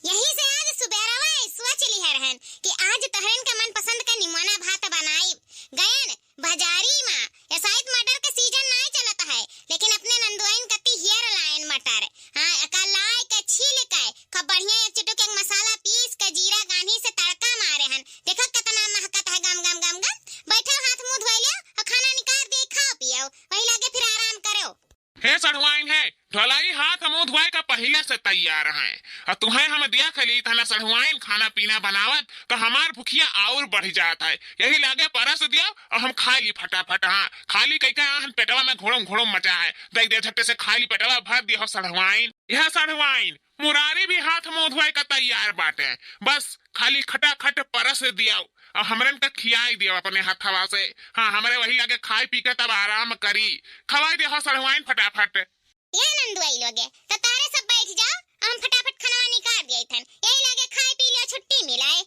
यही से आज सुबेरवा सोच लिहे रहन कि आज तोहरन के मनपसंद के निमोना भात बनाई। गयन बाजारी मा, ये शायद मटर के सीजन नाय चलत है, लेकिन अपने नंदुआइन कत्ती हियर लायन मटर। हाँ, एका लाय के छील के खूब बढ़िया एक चुटुक एक मसाला पीस के जीरा गान्ही से तड़का मारे हन। देखो कितना महकत है गम गम गम गम। बैठो, हाथ मुंह धोई लो और खाना निकाल दे, खाओ पियो, वही लागे फिर आराम करो। हे सढ़ुआइन हे, ढोलाई हाथ मुंह धुआए का पहिले से तैयार हैं। और तुहें हम दिया खली थाना सढ़ुआइन खाना पीना बनावत, तो हमार भुखिया और बढ़ जात है। यही लागे परस दियो और हम खाई ली फटाफट। हाँ, खाली कई का आहन पेटवा में घोड़म घोड़म मचा है। देख दे झट्टे से खाई ली पेटवा भर दियो सढ़ुआइन। यह सढ़ुआइन, मुरारी भी हाथ मुंह धुआए का तैयार बाटे। बस खाली खटाखट परस दियो। अब हमरन का खियाई दियो अपने हथवा से। हाँ, हमरे वही लागे खाई पी के तब आराम करी। खवाई दियो सढ़ुआइन फटाफट। ए नंदुआई लोगे, त तारे सब बैठ जाओ, हम फटाफट खाना निकाल दिया थन। यही लागे खाए पी लियो, छुट्टी मिलाए।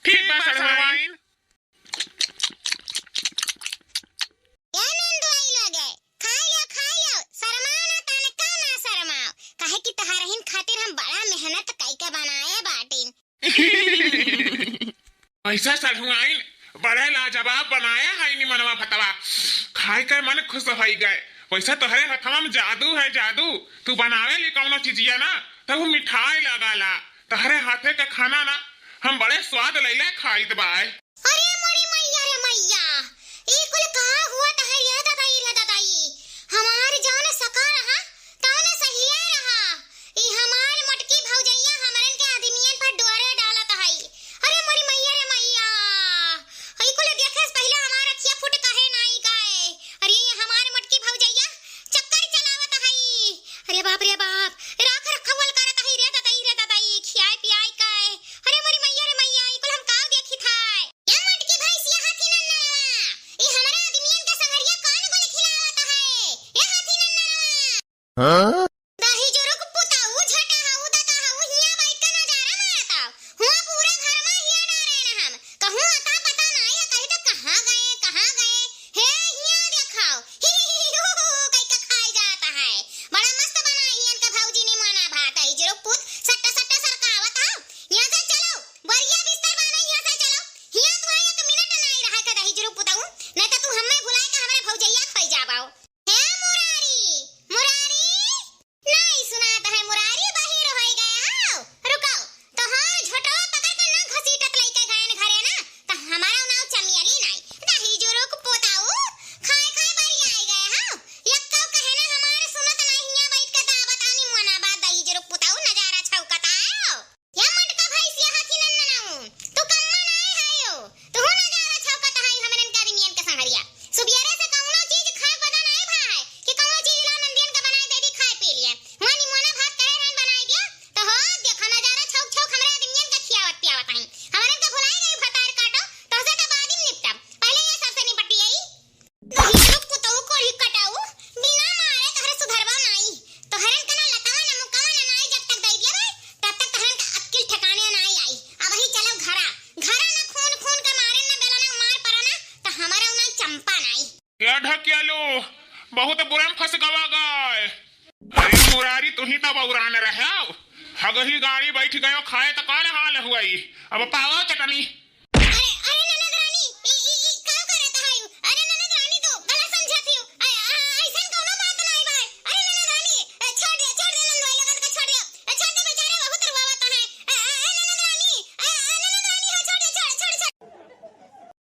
ठीक बा सढ़ुआइन। ए नंदुआई लोगे, खाई लियो, खाई लियो, शर्माओ ना, तनका ना शर्माओ, काहे कि तोहरहिन खातिर हम बड़ा मेहनत कई के बनाए बाटिन। ऐसा सढ़ुआइन बड़ा लाजवाब बनाया है निमनवा भतवा, खाए के मन खुश होई गए। वैसे तोहरे हथवा में जादू है जादू, तू बनावे ली कौनो चीजिया ना तब मिठाई लगाला। तोहरे हाथे का खाना ना हम बड़े स्वाद लैले खाइत बाय। अरे मोरी मैया रे मैया, ई कुल का हुआ तहै रे दादाई रे दादाई? हमार जान सका रहा, तौन सहिया रहा। ई हमार मोटकी भौजैया हमरन के आदमियन पर डोरे डालत हई। अरे मोरी मैया रे मैया, ई कुल देखे से पहिले हमार अखिया फुट काहे नाई गए? अरे ये हमार मोटकी भौजैया चक्कर चलावत हई। अरे बाप रे बाप, राख रखवल करत हई रे दादाई रे दादाई, खियाई पियाई के। अरे मोरी मैया रे मैया, ई कुल हम काव देखी थाय? ए मोटकी भैंसिया हाथी नन्नवा, ई हमरे आदमियन के संगरिया कौन गुल खिलावत है? ए हाथी नन्नवा। हाँ? दही जुरुक पुताऊ झटा हऊ दता हऊ हिया बैठ के नजारा मारता। हुआ पूरा घर में हिया डारे न हम। कहूँ अता पता नाई है, कही तो कहाँ गए, कहाँ गए? हे हिया देखाओ। ही, ही, ही, हू, हू, हू, कही के खाई जाता है। बड़ा मस्त बनाई है इनका भौजी ने ढकेलो, बहुत बुरा में फंस गवा गाय। अरे मुरारी, तुही तब उड़ान रहो। हगही गाड़ी बैठ गयो खाए त कौन हाल हुई? अब पावा चटनी।